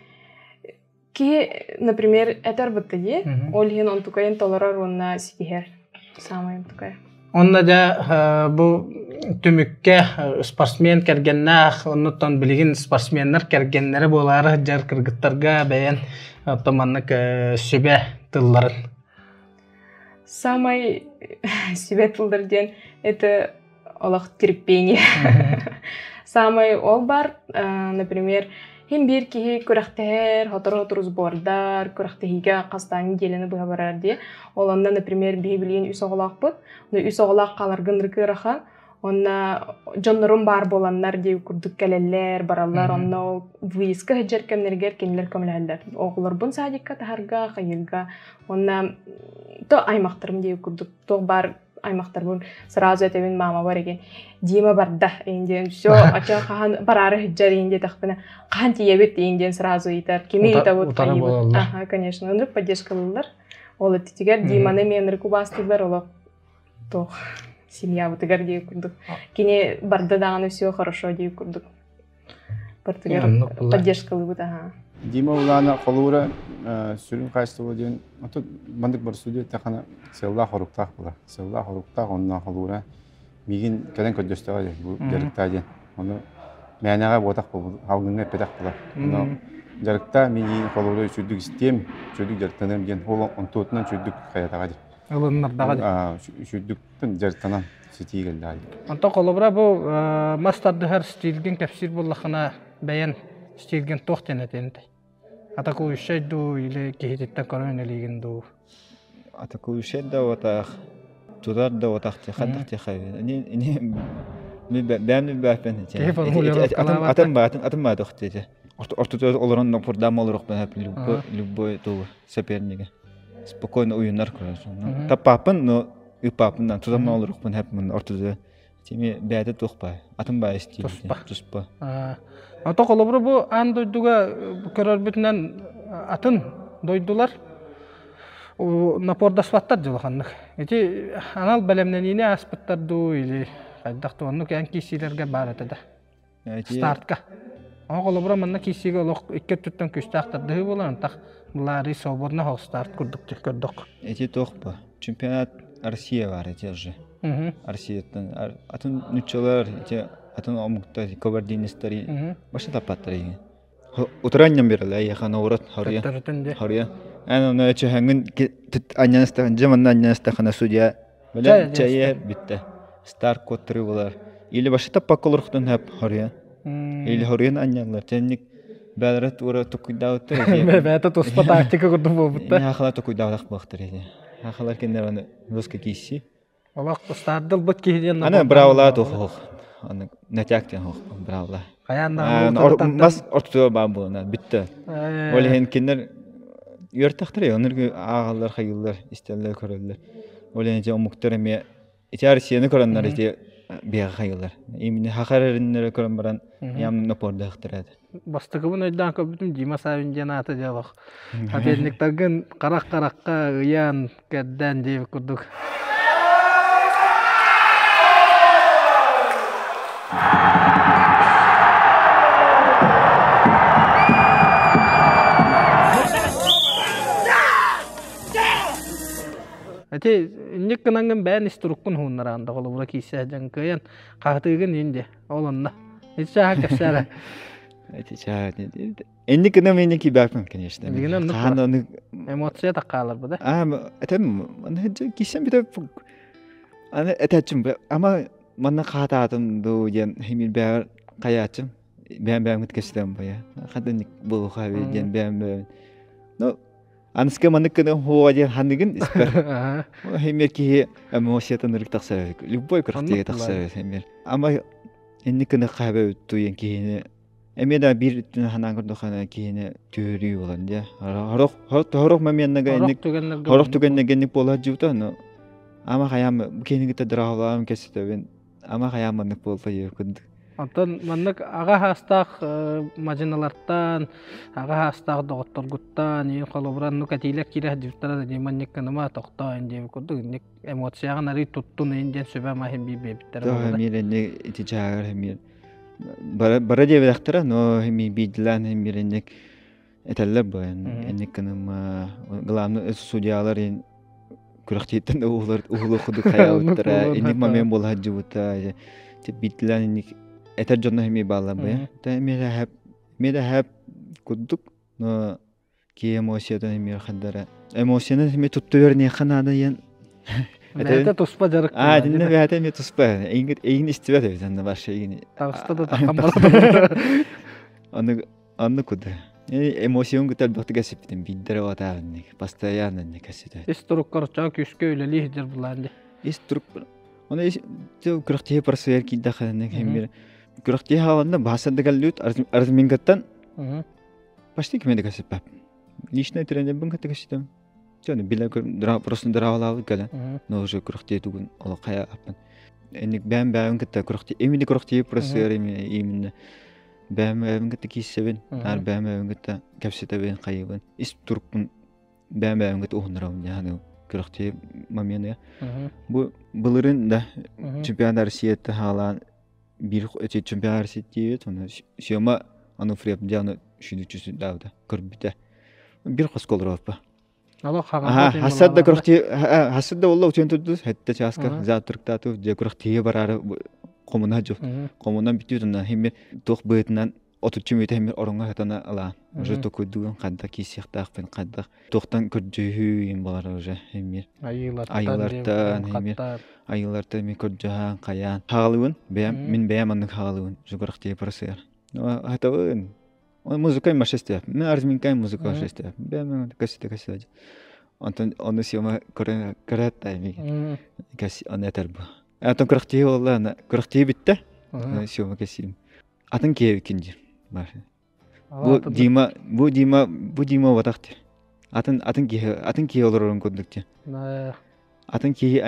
киһи, например, этэр бытта дии, ол иһин онтукайын толорор уонна ситиһэр. Самый онтукай. Онно дьэ бу түмүккэ спортсмен кэргэннээх, оннуттан билигин спортсменнар кэргэннэрэ буолаары сылдьар кыргыттарга бэйэн оттон маннык сүбэ тылларын. Самый сүбэ тыллар диэн это олох терпение. Самый ол бар, например, хим биир киһи күрэхтэһэр, хотору-хотору сбордар, күрэхтэһиигэ хастаан неделяны быһа барар дии. Ол онно, например, биһи билигин үс оҕолоохпут. Но үс оҕолоох хааларгын ырыахан, онно дьоннорум баар буоланнар дии курдук кэлэллэр, бараллар. Онно ол выездка сылдьар кэмнэригэр кинилэр көмөлөһөллөр. Оҕолорбун садикка таһарга, хайыырга, онно то аймахтарым дии курдук туох баар аймахтарбын сразу этэбин мама бар эген Дима барда диэн все ача хаһан бараары сылдьар иин диэтэхпинэ хаһан тиийэбит иин диэн сразу ыйытар кими ыйытабыт хайыыбыт ага конечно ынырык поддержкалыыллар ол эттитигэр Диманы эмиэ ынырык убаастыыллар олох туох семьябытыгар дии курдук кини барда даҕаны все хорошо дии курдук бартыгар поддержкалыыбыт аха Дима улаана холуура сүрүн хаачыстыба диэн ото маннык барсуу тахана сыаллаах хоруктаах була. Сыаллаах хоруктаах онно холуура миигин кэлэн көрдөстөҕө диэн бу дьарыктаа диэн. Ону мээнэҕэ буотах буолбут халгыҥҥа эппэтэх була. Ону дьарыкта миигин холуура үчүгдүк истиэм, үчүгдүк дьарыктаныам диэн ол онтуотунан үчүгдүк хайатаҕа диэн. Ылыннардаҕа диэн. Үчүгдүк дьарыктанан ситии кэллэҕэ диэн. Онтон холобура бу мас тардыһар стилгин кэпсиир буоллаххына бэйэн стилгин туох диэн этиэнтэй? Атакующай дуу или киһититтэн көрөн илиигин дуу? Атакующай да отах, тутар да отах хаттах тихай. Ини бэм бэппен Атын баатын атын баатых тете. Ортото олорон напурдам олорук бен любой любой ту сопернига. Спокойно уюннар көрөсүн. Таппапын, но ыппапын тутам олорук бен хеп мун ортото Тими бэйэтэ туох баай, атын баай стиль Туспа. туспа. Ото холобура бу аан дойдуга көрөрбүтүнэн атын дойдулар напордаспаттар дьылханнык. Ити анал бэлэмнэниини ааспыттар дуу или хайдах туоннук эн киисиилэргэ баар этэ да. Стартка. Оҕо холобура манна киирсиигэ олох икки өттүттэн күүстээх тардыһыы буолар, антах Ларри свободно холстарт курдук көрдөх. Эти туох ба? Чемпионат Россия бар эти же. Россияттан атын нуччалар эти атын омуктар кабардинецтар баша таппаттар иһин. Утуранньан береле яхан урат харуя. Харуя. Эн оны чөһөҥүн анньанастахан дьэ манна анньанастахана судья Бile чайы битте. Стар коттыры булар. Или башы таппакка олорхтун хөп хоруя. Или хоруян анньаллар. Тенник бәләрэ тура токуйдаабыттар эти. Бэйэтэ туспа тактика курдук буолбуттар. Хахала токуйдаабатах буолтар эти. Хахалар кинилэр аны жестко киисси. Олох стардылбыт киһи диэн Аны бравла туох Аны натяг диэн хоох бравла. Хайаан даҕаны Мас ортотугар баар буолана бүттэ. Ол иһин кинилэр үөртэхтэрэ оннук ааҕаллар, хайыыллар, истэллэр, көрөллөр. Ол иһин ити омуктар эмиэ ити Россияны көрөннөр ити биэҕэ хайыыллар. Именно хахар эриннэри көрөн баран ям напордаахтар этэ. Бастакыбын өйдөөн көрбүтүм Дима Савин диэн аата дьолох. Соперниктаргын харах-харахха ыйаан, кэрдээн диэбит курдук. Ити инник гынаҥҥын бэйэн ис туруккун уһуннараҕын да холобура киирсэ дьаҥ кыайан хаһытыыгын иин диэ ол онно ити чааһа кэпсээрэ Ити чааһа Инник гына инник киибээппин конечно. Хаан аны эмоция таккаалар бу да. Аа этем аны киссем бите аны этечим ама манна хаатаатым ду диэн химир бэйэр хайаачым бэйэм бэйэммит кэстэм бая хадынник буолуха диэн бэйэм бэйэм ну аныска маннык гына хуа диэн ханныгын испэр химир киһи эмоциятын ырык тахсар любой күрэхтигэ тахсар химир ама инник гына хаабэ туйен киһини Эмиэ да биир өттүнэн санаан көрдөххүнэ киһини түһэрии буолан дьэ. Сорох сорох моменнага инник сорох түгэннэргэ инник буола сылдьыбыта но ама хайаам бу киһини кытта дорооболоом кэпсэтэбин ама хайаам маннык буолла диэбит курдук. Онтон маннык аҕа саастаах мадьыналартан, аҕа саастаах доҕотторгуттан, ийин холобура оннук этиилэр киирэ сылдьыбыттара да дии манньык гыныма тохтоо диэбит курдук инник эмоцияҕын арый туттун иин диэн сүбэ ама иһин биир биэрбиттэрэ буолла. Эмиэ инник ити чааҕар эмиэ Бара бара диэбэтэхтэрэ, но биирдилээн бииринник этэллэр бу инник гыныма главное судьялар күрэхтииттэн уһулар уһулу кудук хайаабыттара инник момент буола сылдьыбыта биирдилээн инник этэр дьонно эмиэ бааллар бу эмиэ да хэп курдук но ки эмоциятын эмиэ хандара эмоцияны эмиэ тутта үөрэниэххэ наада диэн Бэйэтэ туспа дьарык. Аа, итиннэ бэйэтэ эмиэ туспа. Эйигин эйигин истибэт эбит анна барша эйигин. Таҕыста да таххан барар. Аны анны куда. Эмоцион кытта элбэхтик кэсиппитим биирдэрэ отаабынник постоянно кэситэ. Ис туруккар оччоҕо күүскэ үлэлии сылдьар булаан дии. Ис турук Оны күрэхтиһи просвер киирдэххинэ хэммир күрэхтиһи хааланна баасардыгаллют арзмингаттан Почти кими да кэсиппэп. Личный тренербин кытта кэситим. Чону биле просто дыраалаабыт кэлэн, но уже күрэхтии тугун олох хайа аппын. Эник бэм бэм кытта күрэхтии, именно күрэхтии просыр именно бэм бэм кытта кииссэбин, ар бэм бэм кытта кэпсэтэбин хайыбын. Ис турукпун бэм бэм кытта уһуннарабын яны күрэхтии момены. Бу былырын да чемпионат Россията хаалаан биир чемпионат России диэбит, оны Сема Ануфриев дьааны шүнүчүсү көрбүтэ. Бир хоско олороппа. Хассад да көрөхти хассад да болла утуйан турду хэтте чааска завтрактаату дьэ көрөхтиһи бараары хомуна жо хомунан бүтүү тунна химми туох быһытынан отуччу мүтэ химми ороҥҥо сатана алаан уже токуйдугун ханта киисиэхтаахпын хайдах туохтан көрдьүһүү им болар уже химми айыылартан химми айыылартан ми көрдьөһөн хайаан хаалыбын бэйэм мин бэйэм аннык хаалыбын уже көрөхтиһи барасыгар хатабын музыка машестэ мен арзминкай музыка машестэ бэйэм кэсите кэсите онтон ону сиома көрө көрөт ми кэс оны этэр бу Атын күрэхтиһи буолла күрэхтиһи бүттэ сиома кэсиим атын киһи диир бу Дима бу Дима бу Дима батах диир атын атын киһи атын киһи олорорун курдук диир атын киһи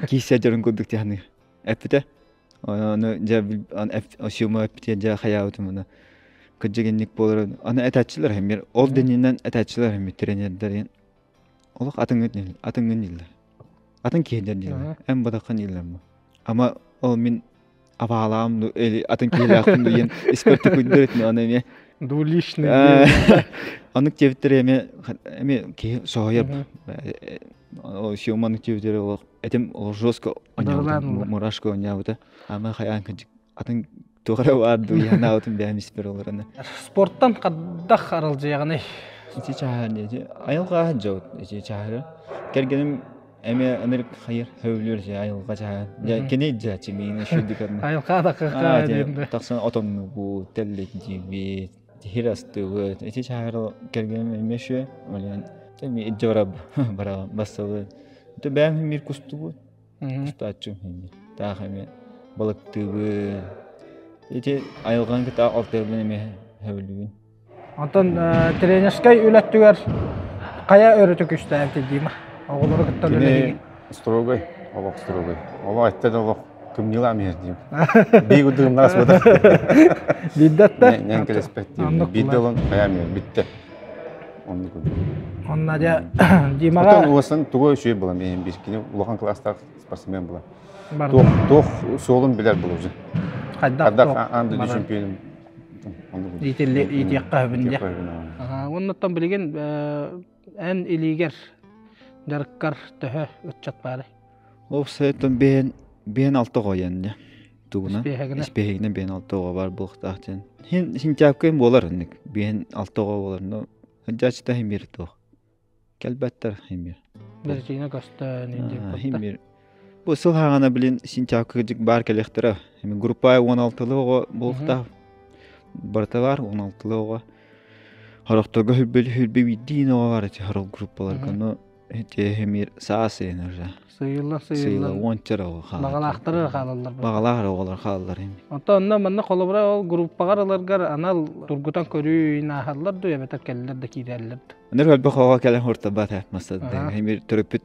киһи дьорун курдук диир эппитэ ону дьэ сиома эппитэ дьэ хайаабытым аны кырдьыгинник буолар аны этээччилэр эмир ол дэнинэн этээччилэр эмир тренердэр олох атыҥҥын атыҥҥын дииллэр атын киһилэр дииллэр эн батаххын дииллэр ама ол мин Абаалаам ду или атын киһилээхпин ду диэн испэр төкүйдэр этин аны эмиэ. Двуличный. Аннык диэбиттэр эмиэ эмиэ киһи соһуйар. Сиоманнык диэбиттэр олох этим олох жестко оонньообута, мурашка оонньообута. Ама хайаан кырдьык атын туох эрэ баар дуу янаабытын бэйэм испэр олорон. Спорттан хаддах аралдьыйаҕыный? Ити чааһа айылҕа дьоут ити чааһы. Кэргэним Эмиэ ынырык хайыр хөбүлүүр же айылҕа чаһа. Дьэ кини дьэ миин шүдүкэрнэ. Айылҕа да кыхха диэн. Тахсан отоннубу, тэллик диибит, тихир астыбыт. Ити чаһар кэргэним эмиэ шү, олен эми идже бара бара бассабы. Ити бэйэм мир кустубут. Кустааччым химир. Таах эмиэ балыктыыбы. Ити айылҕаны кытта алтыһарбын эмиэ хөбүлүүбүн. Онтон тренерскэй үлэттүгэр хайа өрүтү күстээбит Дима? Оҕолору кытта үлэлэһии. Строгой, олох строгой. Олох айтта да олох кымньыылаам иһэр диим. Биир курдугумнаас бата. Биирдэ Нэн кэлэспэт диим. Биирдэ олон хайаам иһэр бүттэ. Оннук курдук. Онно дьэ Димаҕа Отон уосан тугу үчүгэй буолан иһин биир кини улахан класстаах спортсмен буолан. Туох суолун билэр буолар. Хайдах аан дойду чемпионун Иитиэххэ сөбүн дьэ. Уоннаттан билигин эн илиигэр дьарыккар төһө ыччат баарый? Уопсайыттан биэн биэн алта оҕо дьэ. Тугунан? Испиэһэгинэн биэн алта оҕо баар буолуохтаах диэн. Хин сентябрь буолар оннук. Биэн алта оҕо буолар. Но сылдьааччыта иһин биир туох. Кэлбэттэр химир. Биричиинэ көстөн Химир. Бу сыл хаҕана билин сентябрь баар кэлиэхтэрэ. Эми группа 16-лы оҕо буолуохтаах. Барыта бар 16-лы оҕо. Хорохторго хүрбү хүрбү биирдиин оҕо бар эти хорох группаларга. Но эти химир саас эйэн уже. Сыйылла сыйылла. Уончар оҕо хаалар. Баҕалаахтары хаалаллар. Баҕалаах оҕолор хаалаллар эми. Онтон онно манна холобура ол группаҕар ыларгар анал тургутан көрүү ааһаллар дуу эбэтэр кэллэр да киирэллэр дуу. Өнөр элбэх оҕо кэлэн хуртабат мастардыыр. Химир төрөппүт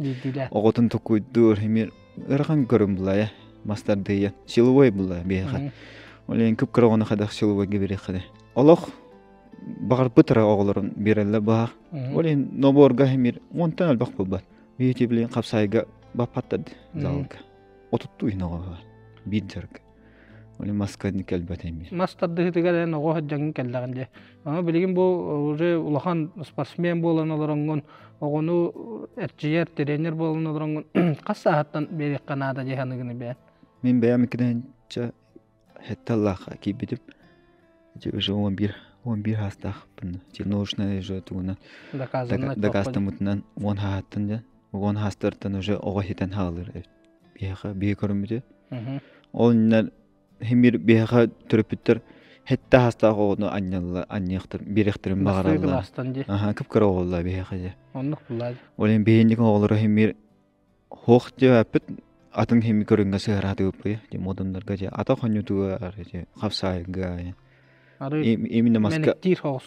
оҕотун токуйдуур, химир ыарахан көрүм булая мастардыйа. Силовой була биэхэ. Ол эн кып-кыра оҕону хадах силовойга бириэххэ. Олох баҕарбыт эрэ оҕолорун биэрэллэр баһах. Ол иһин нобуорга химир уонтан элбэх буолбат. Биһити билин хапсайга баппаттар залга. Отуттуу иһин оҕо бар. Биир дьарык. Ол маска кэлбэт эмиэ. Мас тардыһыытыгар эн оҕо сылдьаҥҥын кэллэҕин дии. Аны билигин бу уже улахан спортсмен буолан олороҥҥун, оҕону эрчийэр тренер буолан олороҥҥун хас сааһыттан биэриэххэ наада дии саныгын бэйэн? Мин бэйэм иккитинчэ сэттэ аллаахха киирбитим. Уже 11 11 саастаахпын. Научная уже тугунан дакаастаммытынан 10 саастан дьэ 10 саастартан уже оҕо ситэн хаалыр эбит. Биһиэхэ биһи көрүммүтү. Ол иннинэ химир биһиэхэ төрөппүттэр хэтте хастаах оҕону анньалла анньыахтар биэриэхтэрин баҕараллар. Аха кып-кыра оҕолор биһиэхэ дьэ. Оннук буллаа. Ол иһин биһиэнньик оҕолоро химир хуох диэбэппит атын хими көрүҥҥэ сыһараатыгыппый дьэ модуннарга дьэ ата хонньутугар дьэ хапсаайга именно маска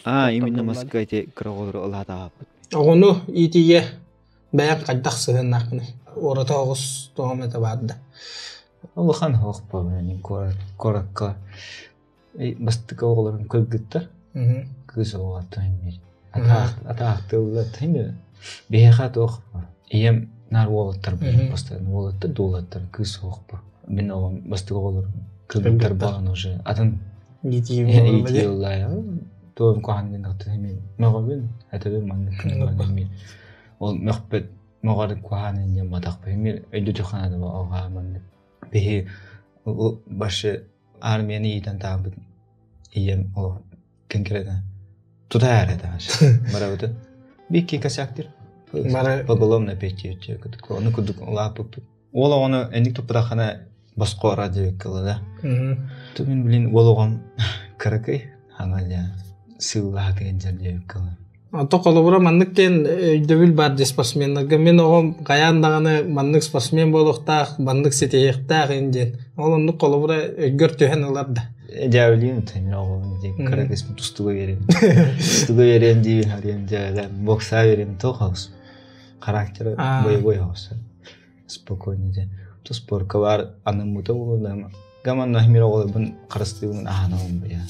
а именно маска эти кыра оҕолору ылаатааппыт. Оҕону иитиигэ Бэйэҥ хайдах сыһыаннааххыный? Уората оҕус тоҕом этэ баар да? Улахан оһох буолан куоракка бастакы оҕолорум кыргыттар. Кыыс оҕолортон эмиэ атаахтыыллар биһиэхэ туох ийэм наар уолаттар постоянно уолаттар да уолаттар кыыс оһох мин оҕом бастакы оҕолорум кыргыттар буолан уже атын иитиилээ туом куһаҕан гыннахтан мөҕөбүн этэбин маннык гыннар Ол мөхпөт мөҕөр куһаҕан инньэ матахпын эмиэ өйдөтүөххэ наада оҕа маннык биһи башы армияны иитэн таабыт ийэм олох конкретно тутаар этэ барабыты бикки косяктыр поголовно петь ону курдук улааппыппыт уол оҕону энник туппатаххына босхо радио да тумин блин уол оҕом кыракый хаҥа сыыллаһатыгын дьэр диэбиккэ Онто холобура маннык диэн өйдөбүл баар дии спортсменнарга. Мин оҕом хайаан даҕаны маннык спортсмен буолуохтаах, маннык ситиһиэхтээх ин диэн. Ол оннук холобура өйгөр түһэн ылар да. Дьээбилиин тэннэ оҕобун дии кыра кыыс тустуга биэриэм. Тустуга биэриэм диибин харыйам дьээбэлээн бокса биэриэм туох хаус. Характера боевой хаус. Спокойно диэн. Ту спорка баар анаммыта буолуо гаман нахмир оҕолорбун харыстыыбын аһаанабын быйаан.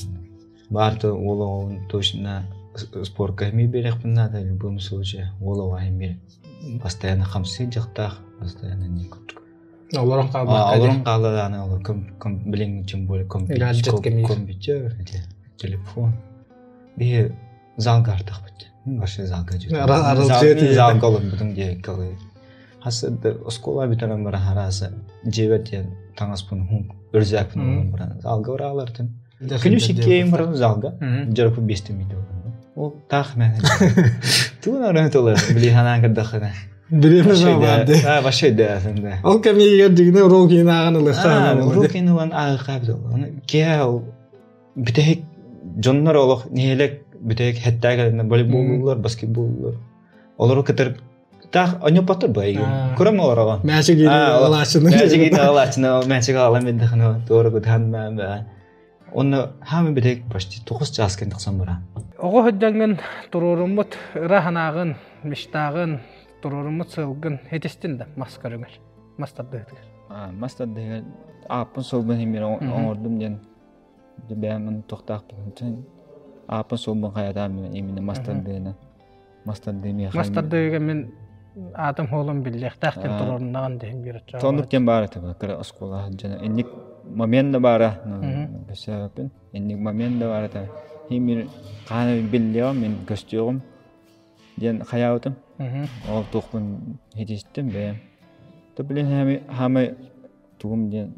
Баар то уол оҕобун точно спорка эмиэ биэриэхпин наада в любом случае уол оҕо эмиэ постоянно хамсыы дьахтаах постоянно не курдук. Олорон хаалбакка. Олорон хаалла аны ол билин тем более компьютер, телефон. Биһи залга артахпыт. Вообще залга залга олорбутум диye калы. Хас оскола бүтэрэн баран хараса жебет диэн таҥаспын хун өрзәкпин олорон баран залга бараалартым. Күнү сиккиэйим баран залга дьарыпы бестим видео. Ол таах мен. Туун арын тылы били ханаан кырдахына. Бириэмэ баарды. А, вообще да, да. Ол кэмигэр дьигинэ урок иин ааҕан ылыахха. Урок иин ылан ааҕыахха эбит ол. Киһи ол бүтэһик дьоннор олох нэһилиэк бүтэһик хэттээ кэлэннэр волейболлуулар, баскетболлуулар. Олору кытар таах онньоппоттор бу эйигин. Көрөм олороҕун. Мээчик иин алаачыны. Мээчик иин алаачыны, мээчик аалан биндэхин туора кутаан баа. Онно хаамы бүтэһик почти 9 чаас кэн тахсан баран. Оҕо сылдьаҥҥын туруоруммут ыра санааҕын, мечтааҕын, туруоруммут сыалгын этистин да мас көрүҥэр, мас тардыһытыгар. Мас тардыһыгар ааппын суолбун химмир оҥордум диэн бэйэм тохтоохпун. Ааппын суолбун хайатаам именно мас тардыһына. Мас тардыы Мас тардыыга мин аатым хуолум биллиэхтээх диэн туруоруннаҕын диһин биир оччоҕо. Соннук диэн баара этэ кыра оскуола дьоно инник момент да баара көссөөбөппүн инник момент да баара этэ мин хаана биллиэҕим мин көстүөҕүм диэн хайаабытым ол туохпун хитистим бэйэм то блин хаамай тугум диэн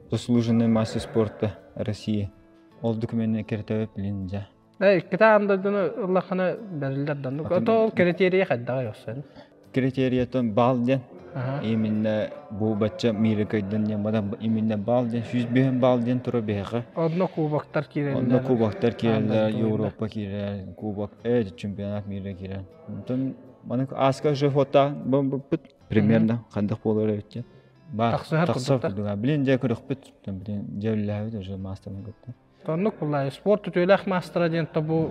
заслуженный мастер спорта России ол документы киртебеп блин дьэ Иккитэ аан дойдуну ыллаххына бэриллэр да. Ото ол критерийэ хайдаҕый охсон? Критериятын баал диэн. Именно бу бачча мире кыйдын диэн бада именно баал диэн 105 баал диэн тура биһиэхэ. Онно кубоктар киирэллэр. Онно кубоктар киирэллэр, Европа киирэр, кубок, чемпионат мира киирэр. Онтон маны ааска же фото быппыт примерно хандах буолар эбит. Тахсыһар курдук. Блин дьэ көрөхпүт, блин дьэ үллээбит уже маастарын кытта. Оннук буллаа. Спорт үтүөлээх маастара диэн тобу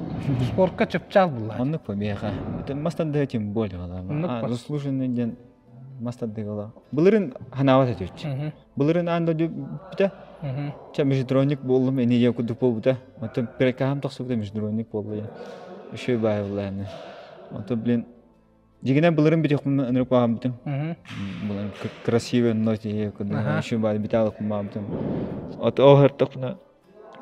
спортка чыпчаал буллаа. Оннук помеха. Это мастандыга тем более была. Заслуженный диэн мастандыгала. Былырын ханаабат этүч. Былырын аан дойду бүтэ. Ча международник буоллум эни кудук буолбута. Оттон перекаһам тохсубута международник буолла. Еще бай булла. Онтон блин Дьигинэн былырын бүтүөхпүн ынырык баҕарбытым. Былырын красивый ночь еще баар бүтэ баҕарбытым. От оһортохпуна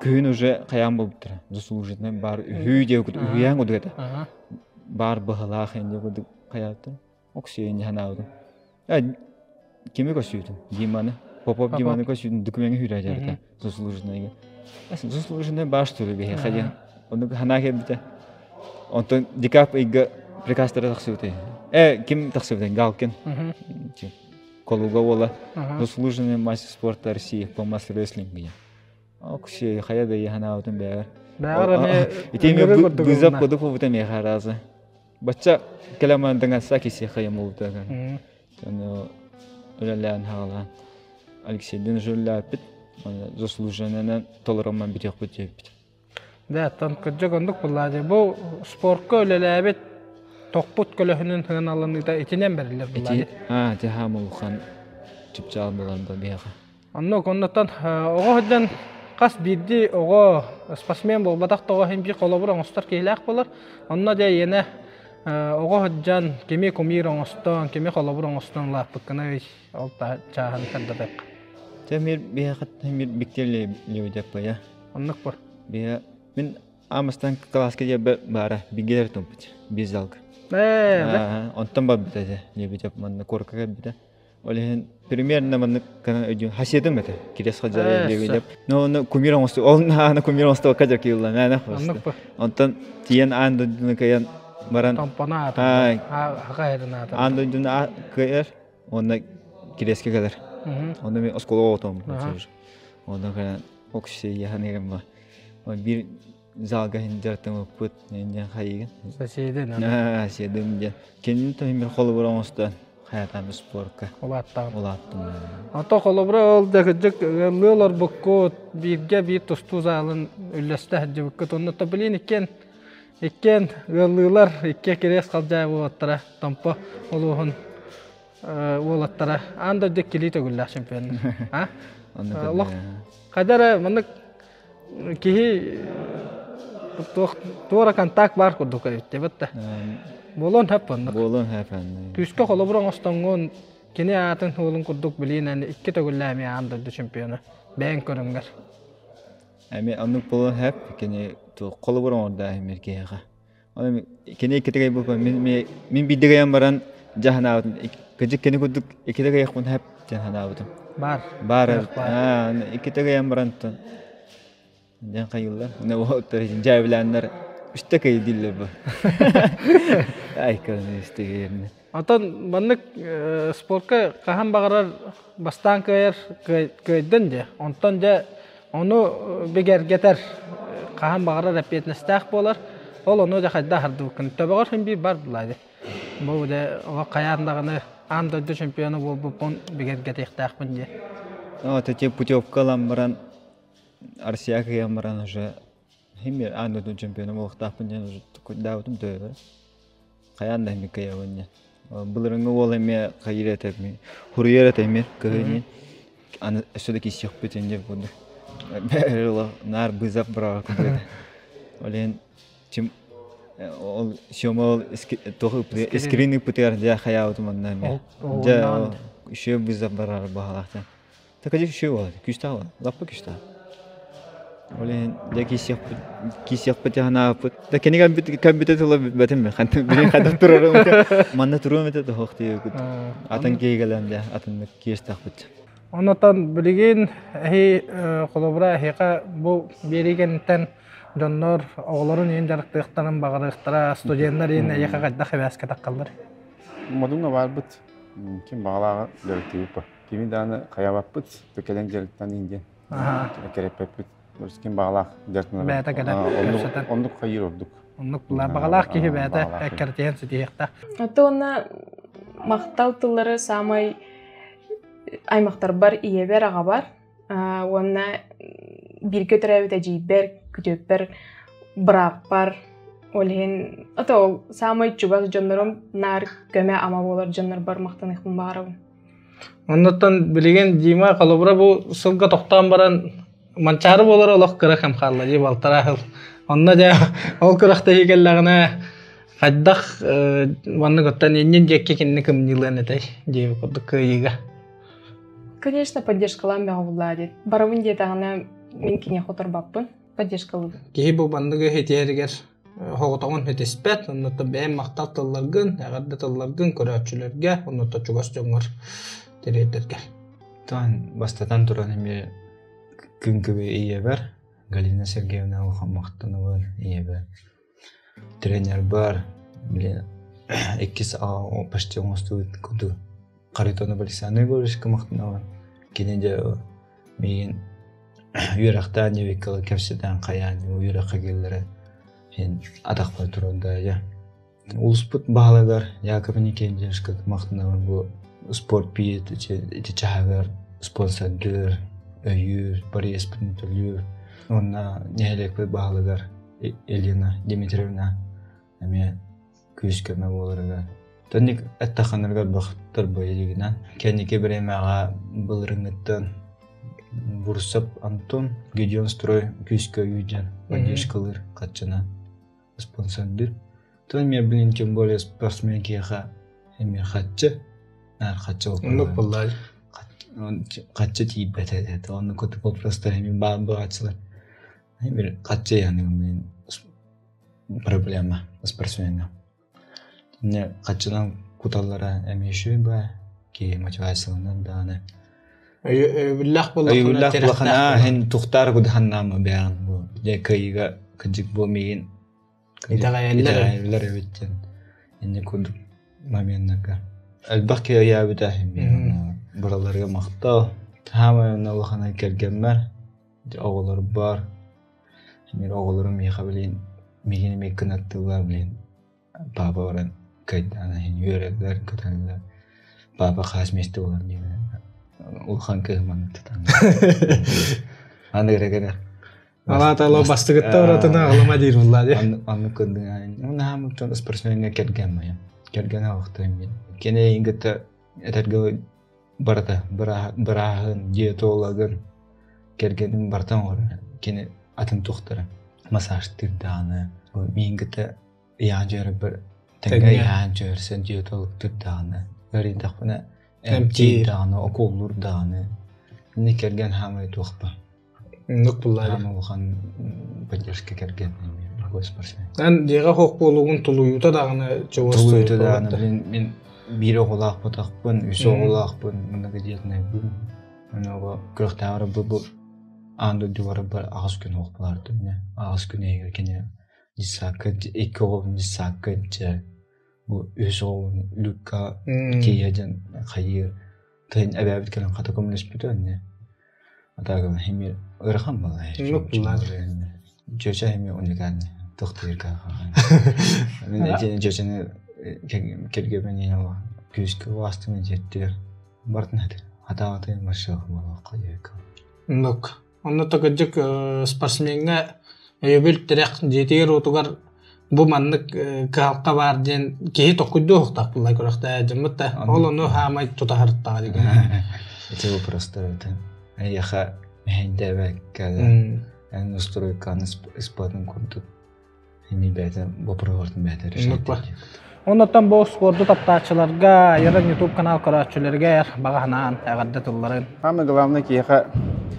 күһүн уже хайаан буолбуттара. Заслуженный баар үһүү диэ курдук үһүйээн курдук этэ. Баар быһалаах инде курдук хайааттым. Оксиен ханаабытым. Кими көсүүтүм? Диманы. Попов Диманы көсүүтүм документ хүрэ жарыта. Заслуженныйга. Заслуженный баар что ли биһиэхэ диэн. Ону ханаа кэлбитэ. Онтон декабрь ыйга приказтара тахсыбыта. Ким тахсыбыта? Галкин. Колуга уола. Заслуженный мастер спорта России по мастер-рестлингу. Окси хайа да ханаабытын бэҕэр. Бэҕэр эмиэ Ити бызап кодук бута меха разы. Бачча кэлэмэн даңаса киси хайым болбута. Оны үлэлээн хаалаан Алексейдин жөллээппит заслуженнынан толоромман бүтүөхпүт диэбит. Да, оттон кырдьык оннук буоллаа дии. Бу спортка үлэлээбит тохпут көлөһүнүн сыаналаныыта итинэн бэриллэр буоллаа дии. Аа, ити хаама улахан чыпчаал буолан да биһиэхэ. Оннук, оннуттан оҕо сылдьан хас биирдии оҕо спортсмен буолбатах да оҕо иһин биир холобур оҥостор киһилээх буолар. Онно дьэ ийэнэ оҕо сылдьан кими кумир оҥостон, кими холобур оҥостон улааппыккыный ол чааһын сырдатыахха. Дьэ мир биһиэхэ мир биктиэлли левидеппая. Оннук бу. Биһэ мин аамастан кылааска диэбэ баара бигилер тумпут биир залга. Ээ, онтон барбыта этэ левидеп манна куоракка кэлбитэ. Ол иһин примерно маннык гынан өйдүүн хасиятым этэ. Кирес хадьара диэбидеп. Но оны кумир оҥосту, ол наана кумир оҥосту кажа киылла мээнэ Оннук Онтон тиийэн аан дойдуну кыайан баран Томпоно аата. Аха эрин аата. Аан дойдуну кыайар, уонна киреске кэлэр. Онно мен оскуола оҕотом. Онно кэлэн окси яханырым биир залга дьарыктаммыппыт диэн хайыгын. Соседин. Соседым диэн. Кинини тоһин бир холобур оҥостон хайатаан спорка. Улааттаҕым. Улааттым. Ото холобура ол да кырдьык ыаллыы олорбуккут, бииргэ биир тустуу залын үллэстэ сылдьыбыккыт. Онно то блин иккиэн иккиэн ыаллыылар, икки кириэс халдьаайы уолаттара Томпо улууһун уолаттара аан дойду иккилии төгүллээх чемпион. А? Олох хайда эрэ маннык киһи туох туора контакт баар курдук эбит да. Буолуон хөп оннук. Буолуон хөп оннук. Күүскэ холобур оҥостоҥҥун. Кини аатын уолун курдук билиинэн икки төгүллээмэ аан дойду чемпиона. Бэйэн көрүҥгэр. Эми оннук буолуон сөп. Кини холобур оҥордо эмир киһиэхэ. Оны кини иккитигэй буолбут мин мин биирдигайан баран дьаһанаабытым. Кыдьык кини курдук иккитигайахпын сөп диэн санаабытым. Бар. Бар. Аа, иккитигайан баран диэн хайыллар. Не уоттар дьээбилээннэр үстэ кый дииллэр бу. Ай кырны үстэ. Отон маннык спортка хаһан баҕарар бастаан кыайар кыайдын дьэ. Онтон дьэ ону бигэргэтэр хаһан баҕарар эппиэтинэстээх буолар. Ол ону дьэ хайдах аһардыбыккын. Төбөҕөр син биир бар булаа Бу дьэ олох хайаан даҕаны аан дойду чемпиона буолбуппун бигэргэтиэхтээхпин диye. Ну, вот эти путевка ылан баран Россия кыйан баран уже химмер аан дойду чемпиона буолуохтаахпын диэн уже даабытым төбө. Хайаан да эмиэ кыайабын диэн. Былырыҥҥы уол эмиэ хайыыр этэ хуруйар этэ эмиэ кыһын аны өссө да киирсиэхпит диэн курдук. Наар бызап быраҕа курдук этэ. Ол иһин чем ол Сёма ол туох скрин ыппытыгар дьэ хайаабытым онно эмиэ. Дьэ еще бызап барар баһалаах дьэ. Такажы үшөө буолар, күүстээх буолар, лаппа күүстээх. Ол иһин дьэ киирсиэхпит, киирсиэхпит ханааппыт. Да кини кэлбитэ тыла билбэтим мен. Билин хайдах турарым. Манна туруом этэ тоһох диэбит. Атын киһи кэлэн дьэ атыннык киирстэхпит. Онотон билигин эһи холобура эһиэхэ бу биэрии кэнниттэн дьоннор оҕолорун иин дьарыктыахтарын баҕарыахтара, студеннар иин эйиэхэ хайдах эбээскэ таххаллар? Модуҥҥа баарбыт. Ким баҕалааҕа дьарыктыыбыт. Кими даҕаны хайабаппыт, кэлэн дьарыктан иин диэн кэрэппэппит. Ким баҕалаах дьарыктанар. Бэйэтэ кэлэн кэпсэтэн. Оннук хайыыр ордук. Оннук баҕалаах киһи бэйэтэ эккирэтиһэн ситиһиэхтээх. Аты уонна махтал тыллары саамай аймахтарбар, ийэбэр, аҕабар уонна бииргэ төрөөбүт эдьиийбэр, күтүөппэр, бырааппар ол иһин ото ол саамай чугас дьоннорум наар көмө-ама буолар дьоннорбор махтаныахпын баҕарабын. Оннуттан билигин Дима холобура бу сылга тохтоон баран Манчаары буолар олох кыра кэм хаалла дии балтараа сыл. Онно дьэ ол күрэхтэһии кэллэҕинэ хайдах маннык оттон иннин диэкки кинини кымньыылыан этэй диэбит курдук кыайыыга. Конечно, поддержкалаан бөҕө буллаа диэт. Барабын диэтэҕинэ мин киниэхэ оторбаппын. Поддержкалыыбын. Киһи бу манныгы итиэригэр соҕотоҕун этиспэт, оннуттан бэйэм махтал тылларгын, эҕэрдэ тылларгын көрөөччүлэргэ, оннуттан чугас дьоҥҥор тириэрдэргэр. Тан бастатан туран эмиэ күн күбэй ийэбэр Галина Сергеевна улахан махтанабын ийэбэр. Тренербар, блин, иккис почти оҥостубут курдук Харитонов Александр Егоровичка махтанабын. Кини дьэ миигин үөрэхтээн диэбиккэ кэпсэтэн хайаан үөрэххэ киллэрэн иһин атахпар турарда дьэ. Улуспут баһылыгар Яков Никитичка махтанабын бу спорт пиит ити чаһыгар спонсордыыр, өйүүр, барыйаспытын төлүүр. Уонна нэһилиэкпит баһылыгар Елена Дмитриевна эмиэ күүс-көмө буоларыгар. Тонник эттэххинэргэр бахтар боевигынан. Кэнники бириэмэҕэ былырыҥҥыттан Бурсап Антон Гедеон строй күүскэ өйүү поддержкалыыр хаччына спонсордыыр. Тон эмиэ блин тем более спортсмен киһиэхэ эмиэ хаччы наар хаччы Оннук буоллаа. Хаччы тиийбэтэ этэ. Оннук курдук вопростар эмиэ баар буолааччылар. Бир хаччы яны проблема спортсмена. Не хаччынан куталлара эмиэ үчүгэй баа киһи мотивацияланар даҕаны. Өйөбүллээх Өйөбүллээх буоллахына һин тухтаар кудаһаннаама бэйэҕин бу дьэ кыайыыга кырдьык бу миигин Итэҕэйэллэр итэҕэйэллэр эбит диэн инник курдук моменнарга. Элбэх киһи өйөөбүтэ барыларыгар махтал. Хаамай онно улаханай кэргэммэр оҕолорбор эмиэ оҕолорум миэхэ билин миигин эмиэ кынаттыыллар билин папа баран кыайдаан иһин үөрэллэр көтөллөр папа хаас миэстэ буолан диэн улахан кыыһым маннык тутан аны эрэ кэлэр Алаатало бастыгытта уратына аҕалама диир буллаа дии. Оннук кырдыҥ наһаа спортсмеҥҥа кэргэн майа кэргэн аҕахтайым мин кини эйигин кытта этэргэ барыта бырааһын диетологын кэргэнин барыта оҥорор кини атын тухтара массажтыыр даҕаны миигин кытта ыйаан дьүөрэрбэр тэҥҥэ ыйаан дьүөрсэн диетологтыыр даҕаны ыарыйдахпына. Эмтиир даҕаны, окуоллуур даҕаны. Ини кэргэн хаамай туохпа. Оннук буллаары. Хаама улахан поддержка кэргэн другой спортсмен. Эн дьиэҕэ хоох буолугун тулуйуута даҕаны чугас Тулуйуута даҕаны блин мин биир оҕолоох ботахпын, үс оҕолоохпун, многодетнайбын. Ону күрэхтээҕэр бу аан дойду барыбар аҕыс күн оһох булаартым. Аҕыс күн иһигэр кини дьыссаакка икки оҕобун дьыссаакка дьэ бу үһүс оҕобун Люкка тиийэ дьэн хайыыр тыһын эбээбит кэлэн хата көмөлөспүтэ инне атаага хими ыарахан буолла чүөчэ хими уникальный тохтуурга мин этини чүөчэни кэргэбин күүскэ уастым дьиэттигэр бартын хаты хатаабатын маршал буолуохха Оннук. Онно токырдьык спортсмеҥҥа өйөбүл тирэх дьиэтигэр-уотугар бу маннык кыһалҕа баар диэн киһи токуйдуо уһуктаах буолла күрэхтээ дьоммут да ол ону хаамай тутаһарыттаҕа диэн. Эти вопростар это эйиэхэ мэһэйдээбэккэ эн настройканы испатын курдук Ини бэйэтэ боппуруоһун бэйэтэ решает. Оннуттан бу спорду таптааччыларга, Яран YouTube канал көрөөччүлэригэр баҕа санаан эҕэрдэ тылларын. Самое главное киһиэхэ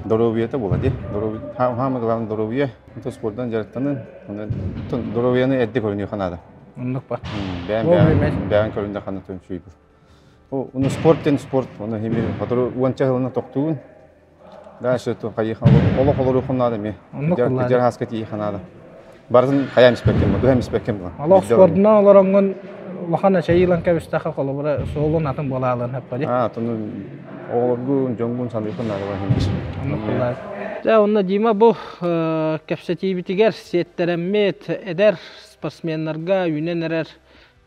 доруобуйата буола дии. Самое главное доруобуйа. Онтон спордан дьарыктанын, онон доруобуйаны эрдэ көрүнүөххэ наада. Оннук ба. Бэйэн бэйэн көрүндэ ханна түнсүйбүт. Ону спорт ден спорт, ону хими хотору уонча сылына тохтуун. Дальше то хайыха олох олоруохун наада ми. Кыдьар хаска тиийиэхэ наада. Барытын хайаан испэккин бу, дуһам испэккин бу. Олох спордунан олороҥҥун улахан эчэйиилэн кэбистэхэ холобура суолун атын буолаалын хэппэди. Аа, тону оҕолоргун, дьоҥгун саныахын наада Оннук буолаа. Дьэ, онно Дима бу кэпсэтиибитигэр сиэттэрэммит эдэр спортсменнарга үүнэн эрэр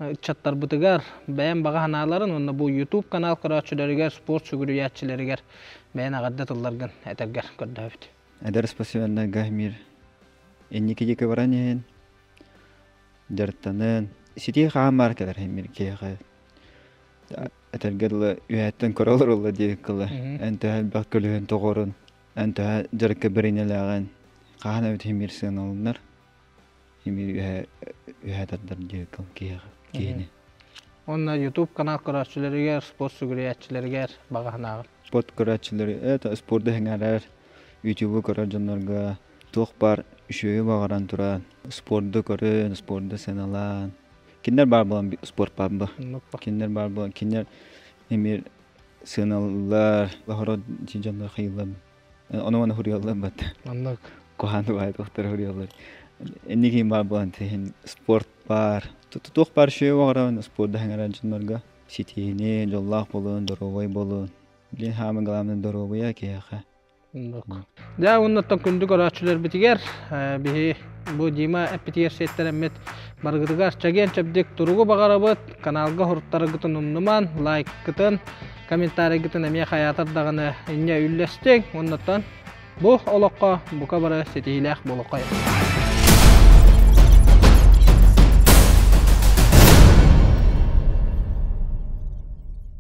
ыччаттарбытыгар бэйэм баҕа санааларын уонна бу YouTube канал көрөөччүлэригэр, спорт сүгүрүйээччилэригэр бэйэн эҕэрдэ тылларгын этэргэр көрдөһөбүт. Эдэр спортсменнарга мир инники диэки баран иһин дьарыктанын ситии хаан баар кэлэр мир киһиэхэ этэргэ дылы үөһэттэн көрө олорулла диэбит кылы эн төһө элбэх көлөһүн тоҕорун эн төһө дьарыкка бэринэлээҕин хаһан эбит мир сыаналанар Имир үһэ үһэ тардар диэкил киһиэхэ киһини. Уонна YouTube канал көрөөччүлэригэр, спорт сүгүрүйээччилэригэр баҕа санааҕын. Спорт көрөөччүлэри это спорду сэҥээрэр, YouTube көрөр дьоннорго туох баар үчүгэйи баҕаран туран, спорду көрөн, спорду сыаналаан. Кинилэр баар буолан спорт баар бу. Кинилэр баар буолан кинилэр эмиэ сыаналыыллар, лоһоро дьоннор хайыыллар. Ону маны хуруйаллар бат. Маннык. Куһаан баай тохтор хуруйаллар. Инники баар буолан тиһин спорт баар. Туох баар шөй оҕорон спорт хаҥаран дьоннорго ситиһини, дьоллоох болун, доруобай болун. Блин, хаамы главное доруобуйа киһиэхэ. Дьэ, уоннаттан күндү көрөөччүлэрбитигэр биһи бу Дима эппитигэр сиэттэрэммит барыгытыгар чэгиэн-чэбдик туругу баҕарабыт. Каналга хуруттаргытын умнуман, лайккытын, комментарийгытын эмиэ хайаатар даҕаны инньэ үллэстиҥ. Оннуттан бу олоххо бука бары ситиһиилээх буолуоххайыҥ.